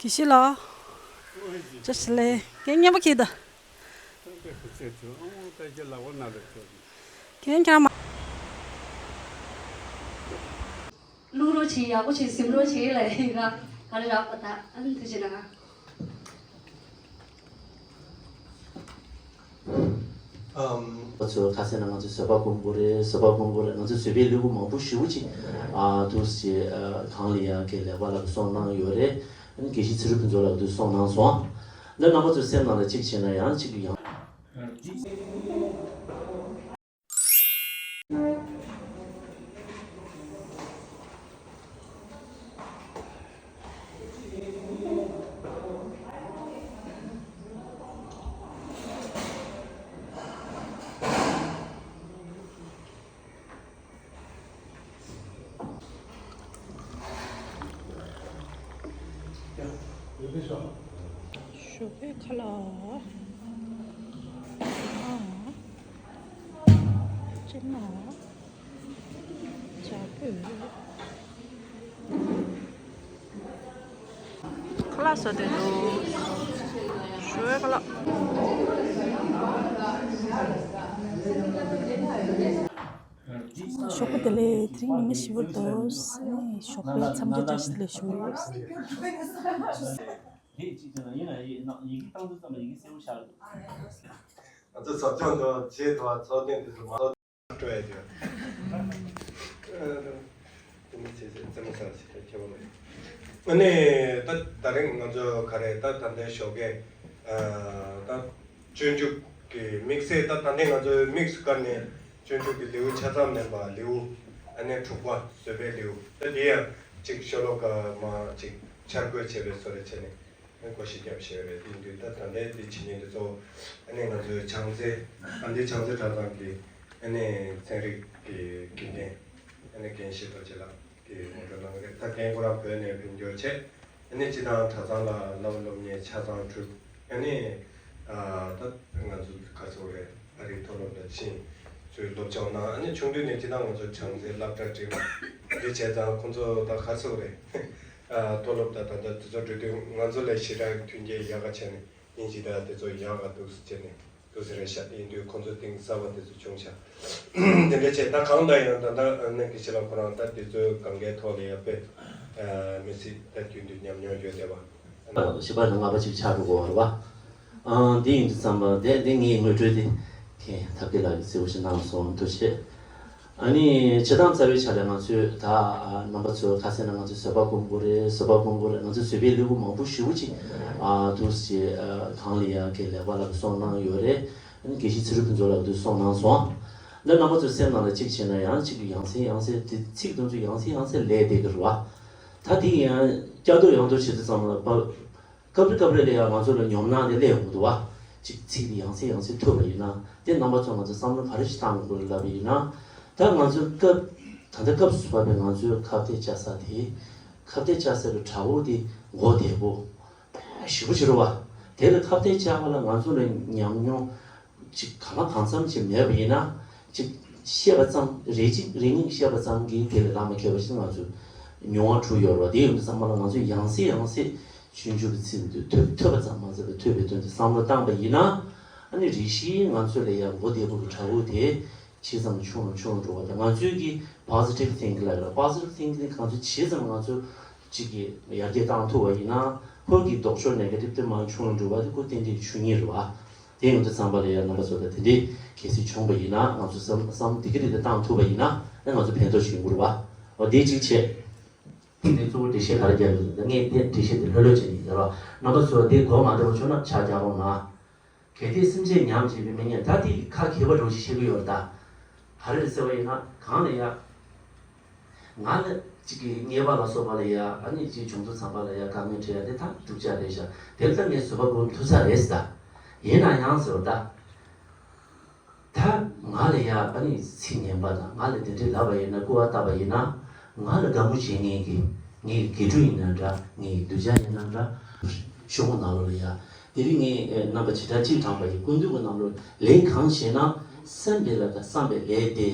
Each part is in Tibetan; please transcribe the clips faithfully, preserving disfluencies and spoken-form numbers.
ཡེ་ཤེས་ལགས། ཅི་ཞིག་ལས་ཀྱེ་སྙན་པོ་གྱིས་ད། ཀྱེ་ཁྱེད་རང་མ། བླུག་རོགས་བྱེད། ཡག་པོ་བྱེད། གཟིམ་རོགས་བྱེད་ལ་ཡིན་ན་ག་རེ་རག་པ་ད། ཨ་ནི་ཐུགས་རྗེ་གནང་། ཨམ། ང་ཚོ་ཁ་སང་ང་ཚོ་བཟོད་པ་སྒོམ་དགོས་རེད། བཟོད་པ་སྒོམ་དགོས་རེད། ང་ཚོ་བཟོད་པའི་ལུས་པོ་མང་པོ་ཞེ་པོ་ཅིག་ཨ་འདུག་སེ་ཨ་གང་ལ་ཡང་གི་ལེགས་པ་ལ་གསུངས་གནང་ཡོད་རེད། ཨ་ནི་དགེ་བཤེས་ཚེ་རིང་ཕུན་ཚོགས་ལགས་འདུག་གསུངས་གནང་སོང་། འདི་རྣམ་པ་ཚོའི་སེམས་ནང་ལ་གཅིག་བྱས་ན་ཡང་གཅིག་ཡང་། ཞོགས་པའི་ཁ་ལག་ཨ། ཅི་ན། ཇ་ཕོར། ཁ་ལག་ཟ་བསྡད་འདུག་ཞོགས་པའི་ཁ་ལག་ཞོགས་པ་བདེ་ལེགས། དེ་རིང་ཉི་མ་བཞི་པ་འདུག་ཞོགས་པའི་འཚམས་འདྲི་བཀྲ་ཤིས་བདེ་ལེགས་ཞུ། ང་ཚོ་ཟབ་སྦྱོང་དང་རྗེས་དང་ཚོགས་ཐེངས་འདི་ཚོ་མ་སྤྲོ་ཡ་ཡོད། དེ་མི་ཚེ་ཚེ་རྩེད་མོ་ཟ་ཞིག་ད་ཁྱེད་པོ་རེད། ཨ་ནི་ད་ད་རིང་ང་ཚོ་ག་རེ་ད་ད་ལྟའི་ཞོགས་ཀས་ད་སྤྱོད་འཇུག་གི་དམིགས་བསལ་ད་ད་ལྟའི་ང་ཚོའི་དམིགས་སུ་བཀར་ནས་སྤྱོད་འཇུག་གི་ལེའུ་ཆ་ཚང་མིན་པ་ལེའུ་ཨ་ནི་དྲུག་པ་བཟོད་པའི་ལེའུ་ད་དེ་ཡང་ཅིག་ཤོ་ལོ་ཀ་མ་ཅིག་འཆར་འགོད་བྱས་པའི་བཟོ་འདྲ་བྱས་ནས། ཨ་ནི་བཀོད་གཤིས་བརྒྱབ་བཞག་ཡོད་རེད། དེ་ཡིན་དུས་ད་ད་ལྟའི་དེ་བྱེད་མཁན་དེ་ཚོ་ཨ་ནི་ང་ཚོའི་བྱང་རྩེ་ཨ་འདི་བྱང་རྩེ་གྲྭ་ཚང་གི་ཨ་ནི་ཚན་རིག་གི་དགེ་རྒན་ཨ་ནི་རྒན་ཤེས་རྡོ་རྗེ་ལགས་ཀྱིས་ངོ་སྤྲོད་གནང་གི་རེད། ད་རྒན་ཁོ་རང་བོད་ནས་ཕེབས་འབྱོར་བྱས་ཨ་ནི་སྤྱི་བཏང་གྲྭ་ཚང་ལ་བསླབ་སློབ་གཉེར་ཆ་ཚང་གྲུབ། ཨ་ནི་ཨ་ད་ང་ཚོ་ག་ཚོད་རེད། ཨ་རིའི་མཐོ་སློབ་ལ་ཕྱིན། ཚུར་སློབ་སྦྱོང་གནང་། ཨ་ནི་ཆུང་དུས་ནས་སྤྱི་བཏང་ང་ཚོ་བྱང་རྩེ་སློབ་གྲྭ་འགྲིམ། འདི་བྱས་ཙང་ཁོང་ཚོ་ད་ག་ཚོད་རེད། ཨ་མཐོ་སློབ་ད་ད་ལྟ་དེ་ཚོ་འགྲོ་དུས་ང་ཚོ་ལས་ཞེ་དྲག་མཐུན་རྐྱེན་ཡག་ག་བྱས་ནས་ཡིན་གཅིག་ད་དེ་ཚོ་ཡག་ག་འདུག་སེ་བྱས་ནས་འདུག་སེ་རེད་ཤག་དེ་ཡིན་དུས་ཁོང་ཚོ་གཏིང་ཟབ་པ་དེ་ཚོ་བྱུང་ཤག་དེ་འདྲ་བྱས་ད་གང་ལྟར་ཡང་ད་ལྟ་ཨ་ནི་དགེ་བཤེས་ལགས་ཁོ་རང་ད་དེ་ཚོའི་སྒང་གའི་ཐོག་ལ་ཡང་དཔེ་ཨ་མི་སྲིད་ད་རྒྱུན་དུ་ཉམས་མྱོང་ཡོད་བསྡད་པ། བཞི་པ་དང་ལྔ་པ་ཅིག་ཆགས་འགྲོ་གི་ཡོད་རེད་པ། ཨང་། འདི་ཡིན་དུས་ཙམ་པ་དེ་འདི་ངའི་ངོ་སྤྲོད་དེ་མཁན་ཐབས་མཁས་ལགས་ཀྱིས་གསལ་པོ་ཞིག་གནང་སོང་། ཐུགས་རྗེ་ཆེ། ཨ་ནི་བྱེད་སྟངས་རྩ་བའི་ཆ་ལ་ང་ཚོས་ད་ཨ་རྣམ་པ་ཚོ་ཁ་སང་ནས་ང་ཚོས་བཟོད་པ་སྒོམ་དགོས་རེད། བཟོད་པ་སྒོམ་དགོས་རེད། ང་ཚོས་བཟོད་པའི་ལུས་པོ་མང་པོ་ཞེ་པོ་ཅིག་ཨ་འདུག་སེ་ཨ་གང་ལ་ཡང་གི་ལེགས་པ་ལ་གསུངས་གནང་ཡོད་རེད། ཨ་ནི་དགེ་བཤེས་ཚེ་རིང་ཕུན་ཚོགས་ལགས་འདུག་གསུངས་གནང་སོང་། འདི་རྣམ་པ་ཚོའི་སེམས་ནང་ལ་གཅིག་བྱས་ན་ཡང་གཅིག་ཡང་སེ་ཡང་སེ་དེ་ཚིག་དེ་ཚོ་ཡང་སེ་ཡང་སེ་ལས་བསྡད་ཀྱི་རེད་པ། ད་དེ་ཡང་བསྐྱར་ཟློས་ཡང་ཟློས་བྱེད་དུས་ཙམ་ལ་པ། སྐབས་རེ་སྐབས་རེ་ལ་ཡང་ང་ཚོ་ལ་ཉོབ་སྣང་དེ་སླེབས་ཡོང་གི་འདུག་བ། གཅིག་ཚིག་དེ་ཡང་སེ་ཡང་སེ་ཐོས་པ་ཡིན་ན་དེ་རྣམ་པ་ཚོ་ང་ཚོ་བསམ་བློ་ག་རེ་ཞིག་བཏང་དགོས་ལབ་པ་ཡིན་ན། ད་ང་ཚོའི་སྐབས་ད་ལྟ་སྐབས་སུ་བབས་པའི་ང་ཚོའི་ཁ་གཏད་བཅག་ས་དེ། ཁ་གཏད་བཅག་ས་གི་བྲག་ཕུག་དེ་མགོ་བདེ་པོ་ཞེ་པོ་ཅིག་རེད་བ། དེ་ལ་ཁ་གཏད་བཅག་པ་ལ་ང་ཚོ་ལ་ཉམས་མྱོང་ཅིག་གང་ལ་གང་འཚམ་ཅིག་མེད་པ་ཡིན་ན། ཅིག་བཤད་པ་ཙམ་རེ་གཅིག་རེ་གཉིས་བཤད་པ་ཙམ་གྱིས་དེ་ལས་ལྷག་མ་ཁེལ་བ་ཞིག་ང་ཚོས་མྱོང་བ་འཁྲུལ་ཡོད་རེད་བ། དེ་ཡོང་དུས་ཙམ་པ་ལ་ང་ཚོས་ཡང་སེ་ཡང་སེ་སྤྱོད་འཇུག་གི་ཚིག་འདི་ཐོས་ཐོས་པ་ཙམ་མ་ཟད་པར་ཐོས་པའི་དོན་དེ་བསམ་བློ་བཏང་པ་ཡིན་ན། ཨ་ནི་རེ་ཞིག་ང་ཚོ་ལ་ཡང་མགོ་བདེ་པོ་གི་བྲག་ཕུག་དེ་ཇི་ཙམ་ཆུང་རུ་ཆུང་རུ་འགྲོ་བ་དང་། ང་ཚོའི་གི་positive thinking ལབ་ཡོད་རེད། Positive thinking དེ་ང་ཚོས་ཇི་ཙམ་ང་ཚོ་གཅིག་གི་ཡར་རྒྱས་བཏང་ཐུབ་པ་ཡིན་ན། ཁོ་གི་ལྡོག་ཕྱོགས་negative དེ་མར་ཆུང་རུ་འགྲོ་བ་དེ་ཁོ་ཏན་ཏན་ཆོས་ཉིད་རེད་བ། དེ་ཡོང་དུས་ཙམ་པ་ལ་ཡང་རྣམ་པ་ཚོ་ལ་དེ་འདྲའི་གལ་སྲིད་བྱུང་བ་ཡིན་ན། ང་ཚོ་བསམ་བསམ་བློ་དེ་ག་རེ་དེ་བཏང་ཐུབ་པ་ཡིན་ན། ཨ་ང་ཚོ་ཕན་ཐོགས་ཤིག་ཡོང་གི་རེད་བ། འོ་དེ་གཅིག་བྱས། དེ་ནས་གཙོ་བོ་འགྲེལ་བཤད་ག་རེ་རྒྱབ་ཡོད་ཟེར་ན། ངས་དེ་འགྲེལ་བཤད་དེ་ལྷོད་ལྷོད་བྱས་ནས་ཟེར་བ། རྣམ་པ་ཚོ་དེ་གོ་མ་འདྲ་བ་བྱུང་ན་ཕྱག་རྒྱག་རོགས་གནང་། གལ་ཏེ་སེམས་ཅན་ཉམས་བྱེད་པའི་མི་ཉན། ད་དེ་ཁ་གས་པ་འདྲ་བོ་ཞིག་བཤད་ཀྱི་ཡོད་རེད་ད། ག་རེ་རེད་ཟེར་བ་ཡིན་ན། གང་ལ་ཡ། ང་ལ་གཅིག་གི་ཉེས་པ་ལ་སོགས་པ་ལ་ཡ། ཨ་ནི་གཅིག་བྱུང་དུས་ཙམ་པ་ལ་ཡ་དཀའ་ངལ་འཕྲད་ཡ་དེ་ད་སྡུག་ཅག་རེད་ཤག་དེ་ལྟར་ངས་བཟོད་པ་སྒོམ་ཐུབ་ས་རེད་ཟེར་ད། ཡིན་ན་ཡང་ཟེར་བ་ད། ད་ང་ལ་ཡ་ཨ་ནི་ཚིག་ངན་པ་དང་། ང་ལ་དེ་འདྲའི་ལབ་པ་ཡིན་ན། སྐུར་བ་བཏབ་པ་ཡིན་ན། ང་ལ་དགའ་མོ་བྱེད་མཁན་གྱི་ངའི་དགེ་ཕྲུག་ཡིན་ན་འདྲ། ངའི་གདུལ་བྱ་ཡིན་ན་འདྲ། ཤོག་བུ་ནང་ལོགས་ལ་ཡ། དེ་རིང་ངས་རྣམ་པ་བྱེ་བྲག་གཅིག་དྲངས་པ་ཡིན། སྐུ་མདུན་གྱི་ནང་ལོགས་ལས་གང་བྱས་ན། སེམས་པའི་ལས་དང་བསམ་པའི་ལས་དེ།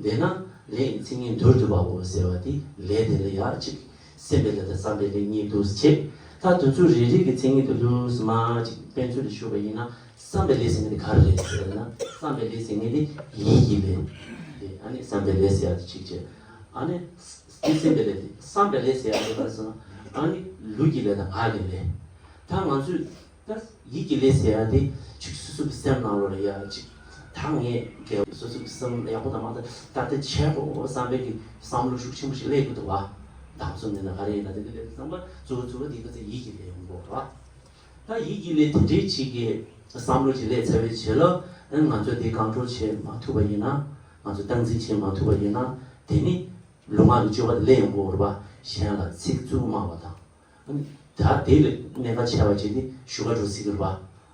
དེས་ན་ལས་ཀྱི་མཚན་ཉིད་མདོར་བསྡུ་བའོ་ཟེར་བ་དེ། ལས་དེ་ལ་ཡ་གཅིག་སེམས་པའི་ལས་དང་བསམ་པའི་ལས་གཉིས་འདུག་སེ་བྱས། ད་དེ་ཚོ་རེ་རེ་གི་མཚན་ཉིད་དེ་ལུས་མ་ཅིག་དཔེ་མཚོན་དུ་ཞུས་པ་ཡིན་ན། བསམ་པའི་ལས་ཟེར་མཁན་དེ་ག་རེ་རེད་ཟེར་ན། བསམ་པའི་ལས་ཟེར་མཁན་དེ་ཡིད་ཀྱི་ལས་རེད། ཨ་ནི་བསམ་པའི་ལས་ཟེར་ཡ་དེ་གཅིག་བྱས། ཨ་ནི་སེམས་པའི་ལས་དེ། བསམ་པའི་ལས་ཟེར་ཡ་དེ་ག་རེ་ཟེར་ན། ཨ་ནི་ལུས་ཀྱི་ལས་དང་ངག་གི་ལས། ད་ང་ཚོས་ད་ཡིད་ཀྱི་ལས་ཟེར་ཡ་དེ་ཅིག་སོ་སོ་གི་སེམས་ནང་ལོགས་ལ་ཡ་ཅིག་ད་ངས་དགེ་སོ་སོ་གི་སེམས་ཡག་པོ་དང་མ་དང་ད་ལྟ་བྱས་གོ་བསམ་པའི་གི་བསམ་བློ་ཤུགས་ཆེན་པོ་ཞིག་སླེབས་ཀྱི་འདུག་བ། བདག་བཟུང་ནས་ན་ག་རེ་ཡིན་ན་དེ་འདི་ལས་བསམ་པ་གཙོ་བོ་གཙོ་བོ་དེ་ག་ཚོད་ཡིད་ཀྱི་ལས་ཡོང་གོ་བ། ད་ཡིད་ཀྱི་ལས་དེ་འདྲའི་ཅིག་གི་བསམ་བློ་ཅིག་སླེབས་ཚར་བའི་རྗེས་ལ་ང་ཚོས་དེ་ཀོན་ཊོལ་བྱེད་མ་ཐུབ་པ་ཡིན་ན། ང་ཚོས་སྟངས་འཛིན་བྱེད་མ་ཐུབ་པ་ཡིན་ན། དེ་ནི་ལུས་ངག་གི་སྤྱོད་པ་དེ་སླེབས་ཡོང་གོ་བ་རེད་བ། གཞན་ལ་ཚིག་རྩུབ་སྨྲ་བ་དང་། ད་དེ་ལས་གནད་འགག་ཆེ་བ་ཅིག་དེ་ཞུ་ག་འགྲོ་སྲིད་ཀྱི་རེད་བ།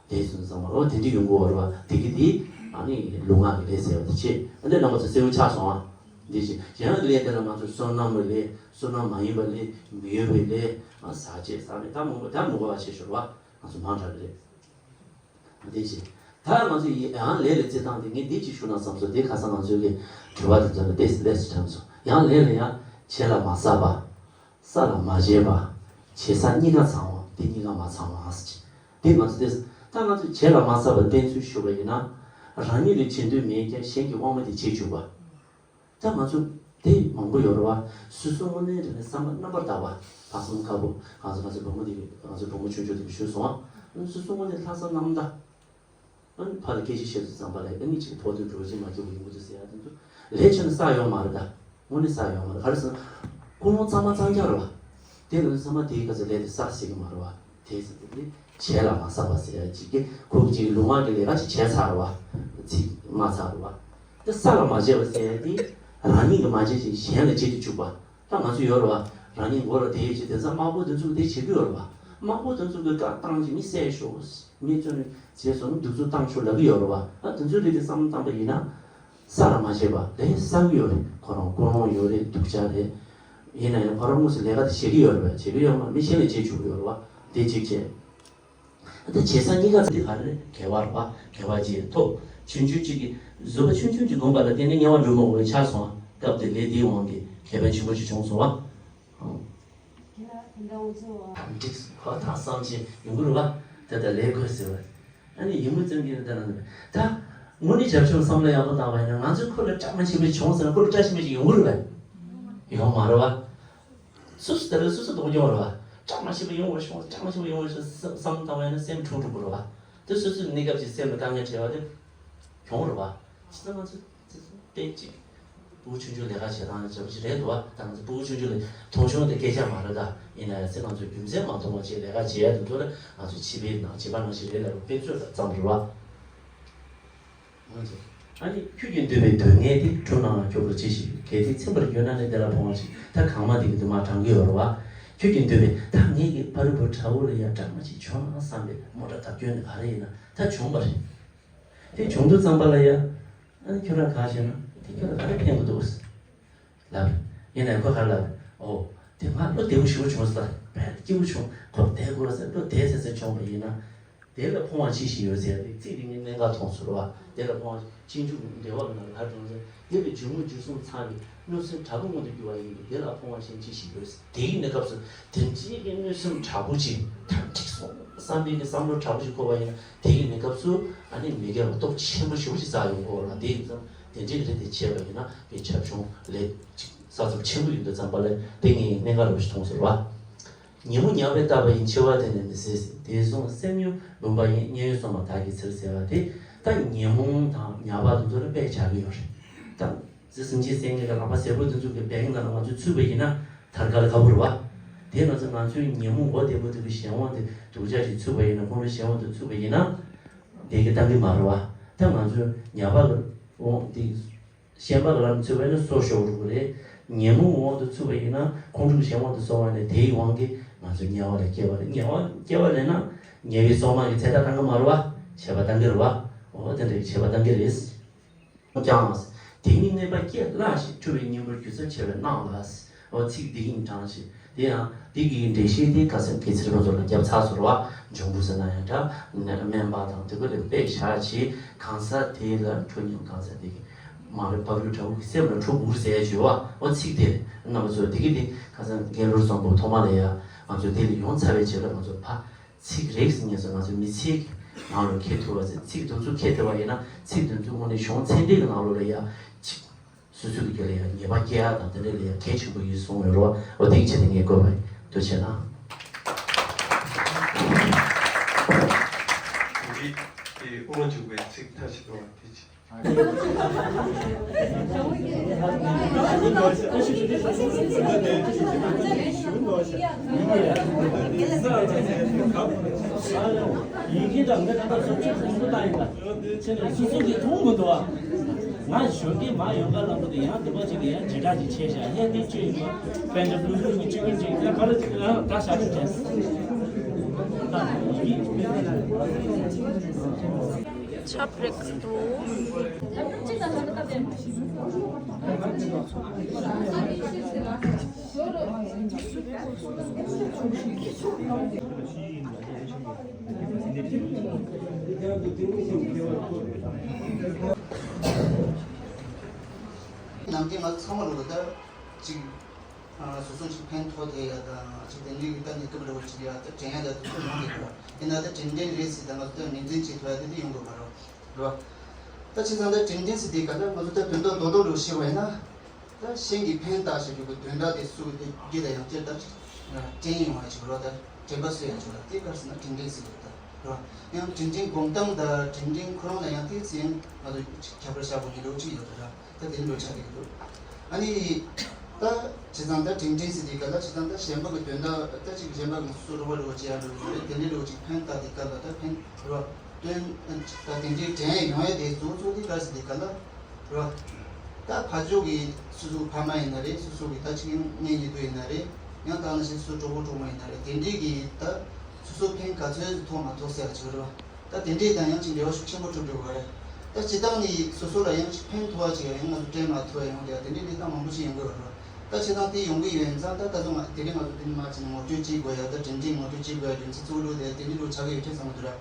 དེ་སོང་ཙང་མ་རོ་དེ་འདྲ་ཡོང་གོ་བ་རེད་བ། དེ་གི་དེ་ཨ་ནི་ལུས་ངག་གི་ལས་ཟེར་བ་དེ་བྱེད། ཨ་འདི་རྣམ་པ་ཚོ་གསལ་བོ་ཆགས་སོང་ཨ། འདི་བྱེད། གཞན་ལས་དེ་ལ་ང་ཚོ་བསོད་ནམས་ཀྱི་ལས། བསོད་ནམས་མ་ཡིན་པ་ལས། མི་གཡོ་བའི་ལས། ཨ་ཟག་བཅས་ཟག་མེད་ད་མི་དགོས་ད་མི་དགོས་པ་བྱེད་ཞོར་བ་ང་ཚོ་མང་དྲགས་ཀྱི་རེད། འདི་བྱེད། ད་ང་ཚོ་ཡི་ཡང་ལས་ལ་རྩི་སྟངས་དེ་ངས་འདི་ཅིག་ཞུ་ན་བསམ་སོང་། དེ་ཁ་སང་ང་ཚོའི་གི་དྲི་བ་དེ་ཚོ་ལ་ཏོག་ཙམ་ལས་སུ་དྲངས་སོང་། ཡང་ལས་ལ་ཡང་བྱས་ལ་མ་བསགས་པ། བསགས་ལ་མ་བྱས་པ། བྱས་བསགས་གཉིས་ཀ་ཚང་བ། དེ་གཉིས་ཀ་མ་ཚང་བ་ཟེར། དེ་ང་ཚོ་དེ། ད་ང་ཚོ་བྱས་ལ་མ་བསགས་པ་བསྟན་ཚུལ་ཞུ་བ་ཡིན་ན། རང་ཉིད་ལ་བྱེད་འདོད་མེད་ཀྱང་གཞན་གྱི་དབང་པོ་དེ་བྱེད་བཅུག་པ། ད་ང་ཚོ་དེ་མང་པོ་ཡོད་རེད་བ། སོ་སོའི་དངོས་གནས་དྲང་གནས་བསམ་པ་རྣམ་པར་དག་པ། ལྷག་བསམ་དཀར་པོ། ང་ཚོ་ང་ཚོ་བུ་མོ་དེ་ང་ཚོ་བུ་མོ་ཆུང་ཆུང་དེ་ཞུས་སོང་ཨ། སོ་སོའི་དངོས་གནས་ལྷག་བསམ་རྣམ་དག་ཨ་ནི་ཕ་ལ་སྐད་ཆ་བཤད་དུས་ཙམ་པ་ལ་ཨ་ནི་ཅིག་ཕོག་དུས་འགྲོ་ཅིག་མ་སྐྱོ་བོ་ཡོང་གི་འདུག་ཟེར་ཡ་དེ་ཚོ་ལས་བྱས་ན་བསགས་ཡོད་མ་རེད་ད། དངོས་གནས་བསགས་ཡོད་མ་རེད། ག་རེ་ཟེར་ན། ཀུན་སློང་གཙང་མ་གཙང་རྐྱང་རེད་བ། དེ་ལ་ཚང་མ་དེའི་སྐབས་སུ་ལས་དེ་བསགས་སྲིད་ཀྱི་མ་རེད་བ། དེ་ཟེར་དུས་དེ་བྱས་ལ་མ་བསགས་པ་ཟེར་ཡ་ཅིག་གི་ཁོ་གི་ཅིག་ལུས་ངག་གི་ལས་ཀ་ཅིག་བྱས་ཚར་བ། ཚིག་སྨྲ་ཚར་བ། དེ་བསགས་ལ་མ་བྱས་པ་ཟེར་ཡ་དེ་རང་ཉིད་ཀྱིས་མ་བྱས་ཤིང་གཞན་ལ་བྱེད་དུ་བཅུག་པ། ད་ང་ཚོ་ཡོད་རེད་བ། རང་ཉིད་མགོ་ལ་དེ་ཡོད་ཅེས་དེང་སང་དམག་དཔོན་དེ་ཚོ་གིས་དེ་བྱེད་ཀྱི་ཡོད་རེད་བ། དམག་དཔོན་དེ་ཚོ་གིས་བཀའ་བཏང་ཅིག་མི་བསད་ཤོག་མི་བཙོན་ནས་བྱས་སོང་ན་གདུག་རྩུབ་བཏང་ཆོག་ལབ་ཀྱི་ཡོད་རེད་བ། ཨ་དེ་ཚོའི་རིགས་དེ་བསམ་བློ་བཏང་པ་ཡིན་ན། བསགས་ལ་མ་བྱས་པ་ལས་བསགས་ཀྱི་ཡོད་རེད། ཁོ་རང་ཀུན་སློང་ཡོད་རེད། སྡུག་ཅག་རེད། ཡིན་ན་ཡང་ཁོ་རང་དངོས་སུ་ལས་ཀ་དེ་བྱེད་ཀྱི་ཡོད་རེད་བ། བྱེད་ཀྱི་ཡོད་མ་མི་གཞན་ལ་བྱེད་བཅུག་གི་ཡོད་རེད་བ། དེ་གཅིག་བྱས། ད་བྱས་ཙང་གཉིས་ཀ་འདི་ག་རེ་རེད། དགེ་བ་རེད་བ། དགེ་བ་བཅས་ཐོབ། ཆུང་ཆུང་གཅིག་གིས་བཟོད་པ་ཆུང་ཆུང་གཅིག་བསྒོམས་པ་ལ་བརྟེན་ནས་དམྱལ་བ་འགྲོ་མི་དགོས་པ་ཆགས་སོང་བ། སྐབས་དེ་ལས་དེའི་དབང་གིས་ཁེ་ཕན་ཆེན་པོ་ཞིག་བྱུང་སོང་བ། ཨང་། དེ་ལ་དེ་འདྲ་འུ་ཚོ། འགྲིག་སོང་བ་དང་བསམ་བྱས་ཡོང་གི་རེད་བ། དེ་ལྟར་ལས་དགོས་ཟེར་བ། ཨ་ནི་ཡིན་མོད་ཙམ་གྱིས་ད་ལ་ད། དངོས་གནས་བྱབ་ཆུང་བསམ་བློ་ཡག་པོ་བཏང་བ་ཡིན་ན་ང་ཚོས་ཁོ་ལ་སྐྲག་མ་བྱེད་པའི་བྱུང་ཟེར་ན་ཁོ་ལ་སྐྲག་ཤེས་མེད་ཅིག་ཡོང་གི་རེད་བས། ཡོང་མ་རེད་བ། སོ་སོ་དེ་ལ་སོ་སོ་སྡུག་གྱོང་རེད་བ། སྐྲག་མ་ཤེས་པ་ཡོང་བར་ཤོག་སྐྲག་མ་ཤེས་པ་ཡོང་བར་ཤོག་བསམ་བསམ་བཏང་བ་ཡིན་ན་སེམས་འཁྲུག་འགྲོ་གི་རེད་བ། དེ་སོ་སོའི་གནས་སྐབས་ཀྱི་སེམས་ལ་དཀའ་ངལ་འཕྲད་པ་དེ་གྱོང་རེད་བ། ཇི་ལྟར་ང་ཚོ་དེ་ཚོ་ཏན་ཅིག་ཕྲུ་གུ་ཆུང་ཆུང་ལས་ཀ་བྱེད་སྟངས་ལ་འཇབ་ཅིག་རེད་འདུག་བ། ད་ང་ཚོ་ཕྲུ་གུ་ཆུང་ཆུང་ལ་མཐོང་ཆུང་དེ་སྐད་ཆ་མ་རེད་ད། ཡིན་ན་ཡང་ཚེ་ང་ཚོ་རྒྱུ་མཚན་མ་མཐོང་བ་ཅིག་ལས་ཀ་བྱེད་ཡ་དེ་ཚོ་ལ་ང་ཚོ་བྱིས་པའི་ནང་བྱིས་པ་ནང་བཞིན་རེད་ལབ་དཔེ་མཚོན་ཙམ་རེད་བ། ང་ཚོ། ཨ་ནི་ཁྱོད་ཀྱིས་འདོད་པའི་སྡུག་བསྔལ་དེ་འཁྲུལ་སྣང་ལ་སྐྱོ་པོར་གྱིས་ཤིག་གལ་ཏེ་ཚིམ་པར་འགྱུར་ན་ནི་དེ་ལ་ཕོངས་པ་ཅིག་ད་གང་མ་དེ་གི་དུ་མ་དྲང་གི་ཡོད་རེད་བ། ཁྱོད་ཀྱིས་འདོད་པའི་ད་ངེད་ཀྱི་ཕ་རོལ་པོ་དྲག་པོ་ལ་ཡ་སྐྲག་མ་ཅིག་བྱུང་ན་བསམ་པའི་མོ་ཊ་བརྡབ་སྐྱོན་དེ་ག་རེ་ཡིན་ན་ད་བྱུང་བ་རེད། དེ་བྱུང་དུས་ཙམ་པ་ལ་ཡ། ཨ་ནི་ཁྱོད་རང་ག་བྱས་ན་དེ་ཁྱོད་ལ་ག་རེ་ཕན་གི་འདུག་ལབ། ཡིན་ནའི་ཁོ་ག་ལབ། ཨོ། དེ་ང་བློ་བདེ་པོ་ཞེ་པོ་བྱུང་ཟེར། བས་སྐྱིད་པོ་བྱུང་ཁོ་བསྡད་དགོས་ཟེར་བློ་བདེ་ཟེར་ཟེར་བྱུང་བ་ཡིན་ན། དེ་ལ་ཕོངས་པ་ཅི་ཞིག་ཡོད་ཟེར་ཏེ་ཚིག་དེ་ངས་གནད་འགག་མཐོང་ཟེར་བ། དེ་ལ་ཕོངས་པ་ཅི་འཇུག་འགྲེལ་བ་ལ་ན་ག་དྲངས་ཟེར་དེ་ལ་འཇུག་མི་འཇུག་གསུམ་ཚང་བའི་གནོད་སེམས་དྲག་པོ་མངོན་དུ་གྱུར་པ་ཡིན་པས་དེ་ལ་ཕོངས་པ་ཅན་ཅི་ཞིག་ཡོད་ཟེར། དེའི་གནས་སྐབས་སུ་དེ་འདྲའི་གི་གནོད་སེམས་དྲག་པོ་ཅིག་ད་འགྲིག་སོང་བསམ་པའི་གི་བསམ་བློ་དྲག་པོ་ཅིག་འཁོར་བ་ཡིན་ན་དེ་གི་གནས་སྐབས་སུ་ཨ་ནི་མི་དགེ་བ་སྟོབས་ཆེན་པོ་ཞེ་པོ་ཅིག་བསགས་ཡོང་གི་ཡོད་ལ། དེ་ཡིན་ཙང་དེ་འདྲའི་གི་རེ་དེ་བྱས་པ་ཡིན་ན་དེ་བྱབ་ཆུང་ལས་ཅིག་བསགས་ཚབས་ཆེན་པོ་ཡོད་དུས་ཙམ་པ་ལ་དེ་ངས་གནད་འགག་རེད་པ་ཞིག་མཐོང་ཟེར་བ། ཉོན་མོངས་ཉ་བས་བཏབ་པ་ཡིན། འཆི་བ་དེ་ནི་མི་སྲིད། དེ་བཟུང་སེམས་ཉོན་མུན་པ་ཡིན། མཉན་ཡོད་སོ་མ་དག་གིས་འཚིར་ཟེར་བ་དེ་ད་ཉོན་མོངས་དང་ཉ་བ་དེ་ཚོ་ལ་དཔེ་བྱ་གི་ཡོད་རེད་ད། ཟེར་སེམས་ཅན་སེམས་ཉིད་ཀྱི་ལག་པ་སེར་པོ་དེ་ཚོ་གི་བེག་ནང་ལ་ང་ཚོས་ཚུད་པ་ཡིན་ན་དར་དཀར་དཀར་པོ་རེད་བ། དེ་ང་ཚོ་ང་ཚོའི་ཉོན་མོངས་འོ་དེ་པོ་དེ་གི་གཞན་དབང་དེ་སྡུག་ཅག་ཅིག་ཚུད་པ་ཡིན་ན་ཁོང་ཚོའི་གཞན་དབང་དེ་ཚུད་པ་ཡིན་ན་དེ་གི་བཏང་གི་མ་རེད་བ། ད་ང་ཚོའི་ཉ་བ་གི་དབང་དེ་གཞན་པ་གི་ལམ་ཚུད་པ་ཡིན་ན་སོ་ཤོར་འགྲོ་གི་རེད། ཉོན་མོངས་དབང་དུ་ཚུད་པ་ཡིན་ན་ཁོང་ཁྲོ་གི་གཞན་དབང་དུ་སོང་བ་ནས་དེའི་དབང་གིས་ང་ཚོ་དམྱལ་བ་ལ་སྐྱེ་བ་རེད། དམྱལ་བ་སྐྱེ་བ་ལེན་ན་ཉེ་བའི་སྲོག་དམག་གི་ཚེ་ཐག་བཏང་གི་མ་རེད་བ། ཆད་པ་བཏང་གི་རེད་བ། འོ་དེ་འདྲའི་ཆད་པ་བཏང་གི་རེད། ཀྱང་། དེ་ཉིད་གནས་པ་སྐྱེ་སླ་ཞིང་འཁྲུལ་པའི་གཉེན་པོར་གྱུར་ཚུལ་འཆད་པའི་གནང་ལ། འོ་ཚིག་འདི་ཡིན་གྲངས་ཤིག་དེ་ཡང་འདི་གི་འགྲེལ་བཤད་དེ་ཁ་སང་སྐྱེས་ཚེ་རིང་ཚོ་ལ་བརྒྱབ་ཚར་སོང་བ། འབྱུང་པོ་ཟེར་ན་ཡང་འདྲ། སྨན་པ་དང་དེ་ཚོ་ལ་དཔེ་བཞག་ཅིག་གང་ཟག་དེ་ལ་འཁྲུལ་སྙོམས་གང་ཟག་དེ་གི་མ་རིག་པ་རུས་དྲག་པོ་གི་སེམས་ལ་འཁྲུལ་འུར་ཟེར་ཡ་བྱོས་བ། འོ་ཚིག་དེ་རྣམ་པ་ཚོ་དེ་གི་དེ་ཁ་སང་དགེ་སློང་བཟང་པོ་ཐོག་མ་ལ་ཡ། ང་ཚོ་དེ་ལ་ཡོང་ཚར་བའི་རྗེས་ལ་ང་ཚོ་ཕ་ཚིག་རེ་ཟེར་ཉན་སོང་། ང་ཚོ་མི་ཚེའི་ནང་ལ་འཁྱེར་ཐུབ་པ་ཟེར། ཚིག་དེ་ཚོ་འཁྱེར་ཐུབ་པ་ཡིན་ན་ཚིག་དེ་ཚོ་དངོས་གནས་གཞུང་ཚན་རིག་གི་ནང་ལོགས་ལ་ཡ་ཅིག་སོ་སོ་གི་རྒྱུད་ལ་ཡ་ངེས་པ་སྐྱེ་ཡ་དང་དེ་འདྲ་ལ་ཡ་གལ་ཆེན་པོ་ཡིན་གསུངས་ཡོད་རེད་བ། འོ་དེ་གི་ཆེད་དུ་ངས་བཀོད་པ་ཡིན། ཐུགས་རྗེ་གནང་། དེ་འདྲའི་དབུ་མ་འཇུག་པའི་ཚིག་མཐའ་ཞིག་འགྲོ་བ་དེ་ཅི། ཡིན་གྱི་དང་མི་དང་སོ་སོ་ཁོང་ཁྲོ་བཏང་ཡིན་པ། ཁྱེད་ནས་སོ་སོ་གིས་མཐོང་མི་འདུག་ཨ། ང་གཞོན་སྐྱེས་མ་ཡོང་ག་ལ་མོ་དེ་ཡང་དུ་པ་ཅིག་གིས་ཡང་ཇི་འདྲ་ཅིག་ཆེ་ཤ་ཧེ་དེ་ཅོས་ཡོད། པན་ཌ་བླུ་བླུ་གི་ཅིག་གི་ཅིག་ཡང་ག་རེ་ཅིག་ཡང་ད་ཤ་ཅིག་བྱས། ཆབ་རེག་འགྲོ། ནམ་རྒྱུན་ང་ཚང་མ་ལོ་ལ་ད་ཅིག་སོ་སོ་ཅིག་ཕན་ཐོགས་ཐེ་ཡ་དང་ཅིག་དེ་འདྲའི་གི་ད་གནས་སྐབས་རེ་བ་ཅིག་ཡ་ད་དྲན་ཡ་ད་དུ་ཚོད་མང་གི་འདུག་ཡིན་ན་ད་དྲན་དྲན་རེད་ཟེར་ད་ང་ཚོ་ད་ངོས་འཛིན་བྱེད་ཐུབ་ཡ་དེ་འདི་ཡོང་དགོས་མ་རེད་བ། ད་བྱས་ཙང་ད་དྲན་དྲན་ཟེར་དེ་ག་ད་ང་ཚོ་ད་དོན་དག་རྡོག་རྡོག་རེ་བ་ཤེས་པ་ཡིན་ན། ད་གཞན་གྱིས་ཕན་བཏགས་བྱ་རྒྱུ་གི་དོན་དག་དེ་སུ་དེ་རྒྱུ་དང་ཡང་བསྐྱར་ད་དྲན་ཡོང་བ་ཅིག་རོ། ད་དྲན་པ་གསོ་ཡ་ཅིག་རོ། དེ་གར་ཟེར་ན་དྲན་དྲན་ཟེར་གི་རེད་ད་རོ། ཡང་དྲན་དྲན་སྒོམ་སྟངས་དང་དྲན་དྲན་ཁོ་རང་ལ་ཡང་དེ་ཚེ་ཡང་ང་ཚོ་ཁྱབ་པར་བྱ་དགོས་ཀྱི་འགྲོ་ཅིག་ཡོད་ད་ར། ད་དེ་འགྲོ་ཆགས་ཀྱི་འདུག་ཨ་ནི་ད་བྱས་ཙང་ད་དྲན་དྲན་ཟེར་དེ་ག་ལ་བྱས་ཙང་ད་གཞན་པ་གི་དོན་དག་ད་ཅིག་གཞན་པ་གི་སུ་རོ་བ་རོ་བ་ཅི་ཡང་འགྲོ་གི་རེད། དེ་འདྲའི་རོ་ཅིག་ཕན་བཏགས་དེ་ག་ལ་ད་ཕན་རོ། དོན་ད་དེ་འདྲའི་དྲན་ཡོང་ཡ་དེ་གཙོ་གཙོ་དེ་ག་ཟེར་དེ་ག་ལ་རོ། ད་ཕ་ཕྱོགས་ཀྱི་སོ་སོའི་ཕ་མ་ཡིན་ན་རེད། སོ་སོ་གི་ད་ཅིག་ཡང་གཉེན་ཉེ་དུ་ཡིན་ན་རེད། ཡང་ད་ནང་བཞིན་སོ་སོའི་གྲོགས་པོ་གྲོགས་མོ་ཡིན་ན་རེད། དེ་འདྲའི་གི་ད་སོ་སོ་ཕན་ག་ཚོད་ཐོགས་མ་ཐོགས་ཟེར་བ་ཅིག་རེད་བ། ད་དེ་འདྲའི་དང་ཡང་ཅིག་འབྲེལ་བ་ཤུགས་ཆེན་པོ་གྲུབ་འགྲོ་བ་རེད། ད་སྤྱི་བཏང་ནི་སོ་སོ་ལ་ཡང་ཅིག་ཕན་ཐོགས་པ་ཅིག་ཡང་ང་ཚོ་སྤྲད་མ་ཐུབ་ཡ་ཡོང་དེ་ད་དེ་འདྲའི་གནས་སྟངས་མང་པོ་ཞིག་ཡོང་གི་ཡོད་རེད་བ། ད་བྱས་ཙང་དེ་ཡོང་གི་ཡོད་ཡིན་ཙང་ད་ད་དུང་ང་དེ་རིང་ང་ཚོ་དེ་ནི་མ་བྱས་ནས་ངོ་སྤྲོད་ཅིག་དགོས་ཡ། ད་དྲན་དྲན་ངོ་སྤྲོད་ཅིག་དགོས་ཡ་རྒྱུ་མཚན་གཙོ་བོ་དེ་དེ་འདྲའི་ལོ་ཆགས་ཀྱི་ཡོད་ཁྱེད་བསམ་གི་འདུག་ར།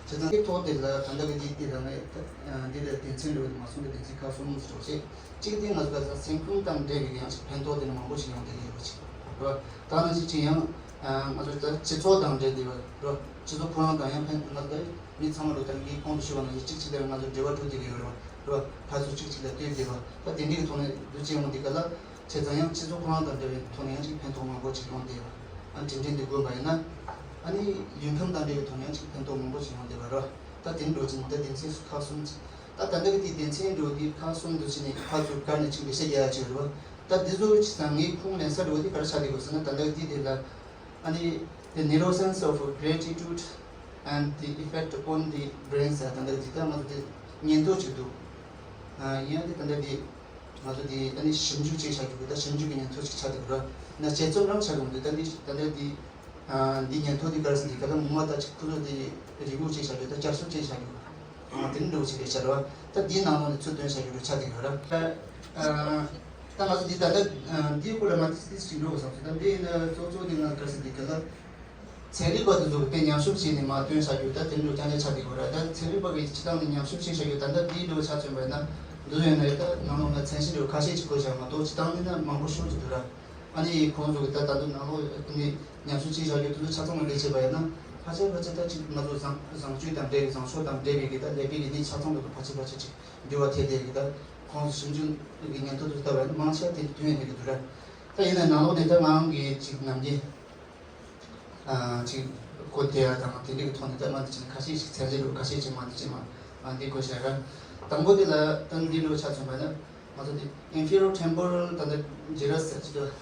བྱས་ཙང་དེ་ཐོག་དེ་ལ་ད་ལྟ་གི་དེ་དེ་ལ་ངས་ད་འདི་ལ་དོན་ཚན་རེ་བ་མ་སོང་གི་དོན་ཚན་ཁག་གསུམ་ཞིག་རོགས་བྱེད། གཅིག་དེ་ང་ཚོ་ག་ས་སེམས་ཁམས་དང་འབྲེལ་བའི་ཡང་ཞིག་ཕན་ཐོགས་དེ་ནི་མང་པོ་ཞིག་ཡོང་བསྡད་ཀྱི་ཡོད་པ་ཞིག་རེད་བ། ད་ནང་བཞིན་ཅིག་ཡང་ང་ཚོ་ད་སྤྱི་ཚོགས་དང་འབྲེལ་བསྡད་པ་རོ། སྤྱི་ཚོགས་ཁོ་རང་དང་ཡང་ཕན་ང་ཚོ་ད་མི་ཚང་མ་ལོ་ད་ངས་གོང་དུ་ཞུས་པ་ནང་བཞིན་གཅིག་གཅིག་ལ་ང་ཚོ་འབྲེལ་བ་གྲུབ་བསྡད་ཀྱི་ཡོད་རེད་བ། རོ་ཕར་ཚུར་གཅིག་གཅིག་ལ་ལྟོས་བསྡད་པ་ད་དེ་འདྲའི་གི་ཐོག་ནས་འདུ་བྱེད་ཡོང་དེ་ག་ལ། བྱས་ཙང་ཡང་སྤྱི་ཚོགས་ཁོ་རང་དང་འབྲེལ་བའི་ཐོག་ནས་ཡང་ཅིག་ཕན་ཐོགས་མང་པོ་ཅིག་ཡོང་བསྡད་པ། ཨ་དྲིན་དྲན་དེ་དགོས་པ་ཡིན་ན། ཨ་ནི་ཡུལ་ཁམས་དང་འབྲེལ་བའི་ཐོག་ནས་ཡང་ཅིག་ཕན་ཐོགས་མང་པོ་ཅིག་ཡོང་བསྡད་པ་རོ། ད་དེ་འགྲོ་ཅིག་ད་དོན་ཚན་ཁག་གསུམ་ཅིག་ད་ད་ལྟ་གི་དེ་དོན་ཚན་འགྲོ་དེ་ཁག་གསུམ་འདུ་བྱས་ནས་ཕར་ཚུར་བཀར་ནས་ཅིག་འགྲེལ་བཤད་རྒྱག་ཡ་ཅིག་རེད་བ། ད་འདི་ཚོ་ཅིག་ཙང་ངའི་ཁུངས་ལེན་ས་འགྲོ་དེ་ག་རེ་ཆགས་བསྡད་དགོས་ཟེར་ན་ད་ལྟ་གི་དེ་དེ་ལ། ཨ་ནི། The neuroscience of gratitude and the effect on the brain ཟེར་ད་ལྟ་འདི་ལྟ་ང་ཚོ་དེ་ཉན་ཐོས་ཅིག་འདུག་ཡིན་ཡང་དེ་ད་ལྟ་དེ་ང་ཚོ་དེ་ཨ་ནི་ཞིབ་འཇུག་ཅིག་བྱ་རྒྱུ་གི་ད་ཞིབ་འཇུག་གི་ཉན་ཐོས་ཅིག་ཆགས་འདུག་ར་ན་དཔྱད་རྩོམ་རང་ཆགས་ཡོང་འདུག་ད་འདི་ད་ལྟ་དེ་འདི་ཉན་ཐོས་དེ་ག་རེ་ཟེར་འདི་ག་ད་ངོ་མ་ད་ཅིག་ཁོ་ཚོ་དེ་རེ་སྒུག་ཅིག་བྱ་རྒྱུ་ད་བསྐྱར་གསོ་ཅིག་བྱ་རྒྱུ། དེ་འདྲ་བོ་ཞིག་རེད་ཤག་རེད་བ། ད་འདིའི་ནང་ལོགས་ནས་ཚུར་འདོན་བྱ་རྒྱུ་རུ་ཆགས་བསྡད་ཡོད་ར། ད་ང་ཚོ་འདི་ད་ལྟ་འདིའི་སྐོར་ལ་མ་ཏིས་ཏིས་ཞིག་འགྲོ་དགོས་བསམ་སོང་། ད་འདི་ཡིན་ན་གཙོ་གཙོ་འདི་ང་ག་རེ་ཟེར་འདི་ག་ལ། ཚན་རིག་པ་དེ་ཚོ་གི་དཔེ་ཉམས་ཞིབ་བྱས་ནས་མ་སྟོན་བྱ་རྒྱུ་ད་དེ་འདྲ་རྐྱང་རྐྱང་ཆགས་བསྡད་ཡོད་ར། ད་ཚན་རིག་པ་གི་སྤྱི་བཏང་ནས་ཉམས་ཞིབ་བྱས་བྱ་རྒྱུ་ད་ལྟ་འདིའི་འགྲོ་ཆ་མཚོན་པ་ཡིན་ན་འདི་ཡོད་ན་རེད། ད་ནང་ལོགས་ན་ཚན་ཞིབ་འགྲོ་ཁ་ཤས་ཅིག་དགོས་བྱ་མ་གཏོགས་སྤྱི་བཏང་ནས་ན་མང་པོ་ཤོར་གྱི་འདུག་ར། ཨ་ནི་ཁོང་ཚོ་གི་ད་ད་དུང་ནང་ལོགས་ནས་ཉམས་ཞིབ་བྱེད་བྱ་རྒྱུ་དེ་ཚོ་ཆ་ཚང་ལ་ལས་བྱེད་པ་ཡིན་ན་ཕལ་ཆེར་ཕལ་ཆེར་ད་ཅིག་ང་ཚོ་བཟང་བཟང་སྤྱོད་དང་འབྲེལ་བའི་བཟང་ཕྱོགས་དང་འབྲེལ་བའི་གི་ད་ལས་པའི་གི་ནི་ཆ་ཚང་དུ་ཕལ་ཆེར་ཕལ་ཆེར་ཅིག་འགྱུར་བ་ཐེབས་བསྡད་གི་ད་ཁོང་ཚོ་ཞིབ་འཇུག་གི་ཉན་ཐོས་དུ་ལྟ་བ་ཡིན་ན་མང་ཆེ་བ་དེ་དོན་ཡོད་གི་འདུག་ར། ད་ཡིན་ན་ནང་ལོགས་ནས་ད་ངའང་གི་ཅིག་ནམ་རྒྱུན་ཅིག་གོ་བདེ་བ་དང་དེ་འདྲའི་གི་ཐོག་ནས་ད་མ་འདི་ཅིག་ཁ་ཤས་ཤིག་ཚན་རིག་ལུགས་ཁ་ཤས་ཅིག་མ་འདི་ཅིག་མ་འདི་གོ་བྱ་ར། དང་པོ་དེ་ལ་ད་འདི་ལུགས་ཆ་མཚོན་པ་ན། ང་ཚོ་དེ་inferior temporal ད་ལྟ་gyrus ཟེར་གྱི་འདུག་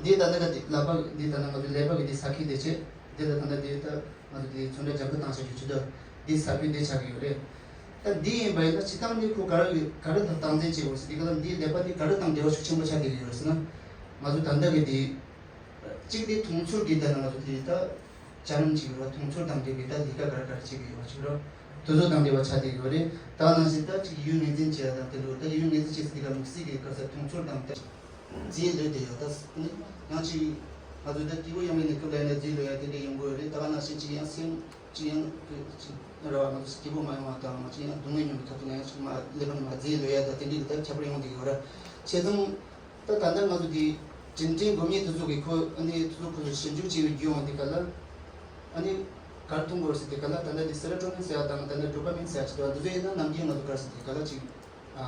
འདི་ད་ལྟ་ག་འདི་ལག་པ་འདི་ད་ལྟ་ང་ཚོ་ཀླད་པ་གི་འདི་ས་ཁུག་འདི་བྱས། འདི་ལ་ད་ལྟ་འདི་ད་ང་ཚོ་འདི་ཚོན་ཁྲ་རྒྱབ་ཁུག་བཏང་བྱ་རྒྱུ་བྱེད་དུས་འདི་ས་ཁུག་འདི་ཆགས་ཀྱི་ཡོད་རེད། ད་འདི་ཡིན་པ་ཡིན་ན་སྤྱི་བཏང་འདི་ཁོ་ག་རེ་ག་རེ་དང་སྟངས་འཛིན་བྱེད་དགོས་ཟེར་འདི་ག་ལ་འདི་ཀླད་པ་འདི་ག་རེ་དང་འབྲེལ་བ་ཤུགས་ཆེན་པོ་ཆགས་བསྡད་ཀྱི་ཡོད་རེད་ཟེར་ན། ང་ཚོ་ད་ལྟ་གི་འདི་གཅིག་འདི་མཐོང་ཚུལ་གྱི་ད་ང་ཚོ་འདི་ད། བྱ་རིམ་གཅིག་ཡོད་པ་མཐོང་ཚུལ་དང་འབྲེལ་བའི་ད་ལས་ཀ་ག་རེ་ག་རེ་བྱེད་ཀྱི་ཡོད་པ་ཅིག་རོ། དེ་ཚོ་དང་འབྲེལ་བ་ཆགས་བསྡད་ཡོད་རེད། ད་ནང་བཞིན་ད་ཅིག་ཡུལ་ངོས་འཛིན་བྱེད་ཡ་དང་དེ་འདྲ་ད་ཡུལ་ངོས་འཛིན་བྱེད་ས་དེ་ག་དམིགས་བསལ་གྱི་ག་ས་མཐོང་ཚུལ་དང་ད་རྫས་ལོས་བསྡད་ཡོད་ད་ནི་ཡང་ཅིག་ང་ཚོ་ད་སྐྱིད་པོ་ཡོང་བའི་གནས་སྐབས་ལ་ཡིན་ན་རྫས་ལོས་ཡ་དེ་འདྲ་ཡོང་གི་ཡོད་རེད། ད་ག་ནང་བཞིན་ཅིག་ཡང་སེམས་ཅིག་ཡང་ཅིག་ར་བ་ང་ཚོ་སྐྱིད་པོ་མ་ཡོང་བ་དང་ཅིག་ཡང་སྡུག་བསྔལ་མྱོང་བའི་སྐབས་དེ་ན་ཡང་ཅིག་མ་ཀླད་པ་ནས་མ་རྫས་ལོས་ཡ་ད་དེ་འདྲ་གི་ད་ཁྱད་པར་ཡོང་བསྡད་ཡོད་ར། བྱས་ཙང་། ད་ད་ལྟ་ང་ཚོ་འདི་ དྲིན་དྲན་སྒོམ་མཁན་དེ་ཚོ་གིས་ཁོ་ཨ་ནི་དེ་ཚོ་ཁོ་ཚོ་ཞིབ་འཇུག་བྱས་པའི་བརྒྱུད་འོང་དུས་སྐབས་ལ། ཨ་ནི་ག་རེ་མཐོང་གི་ཡོད་ཟེར་དུས་སྐབས་ལ། ད་ལྟ་དེ་སེ་རོ་ཊོ་ནིན་ཟེར་བ་དང་། ད་ལྟ་ཌོ་པ་མིན་ཟེར་བ་ཅིག་འདུག་པ། འདི་ཚོ་ཡིན་ན་ནམ་རྒྱུན་ང་ཚོ་ག་རེ་ཟེར་དུས་སྐབས་ལ་ཅིག་ཨ་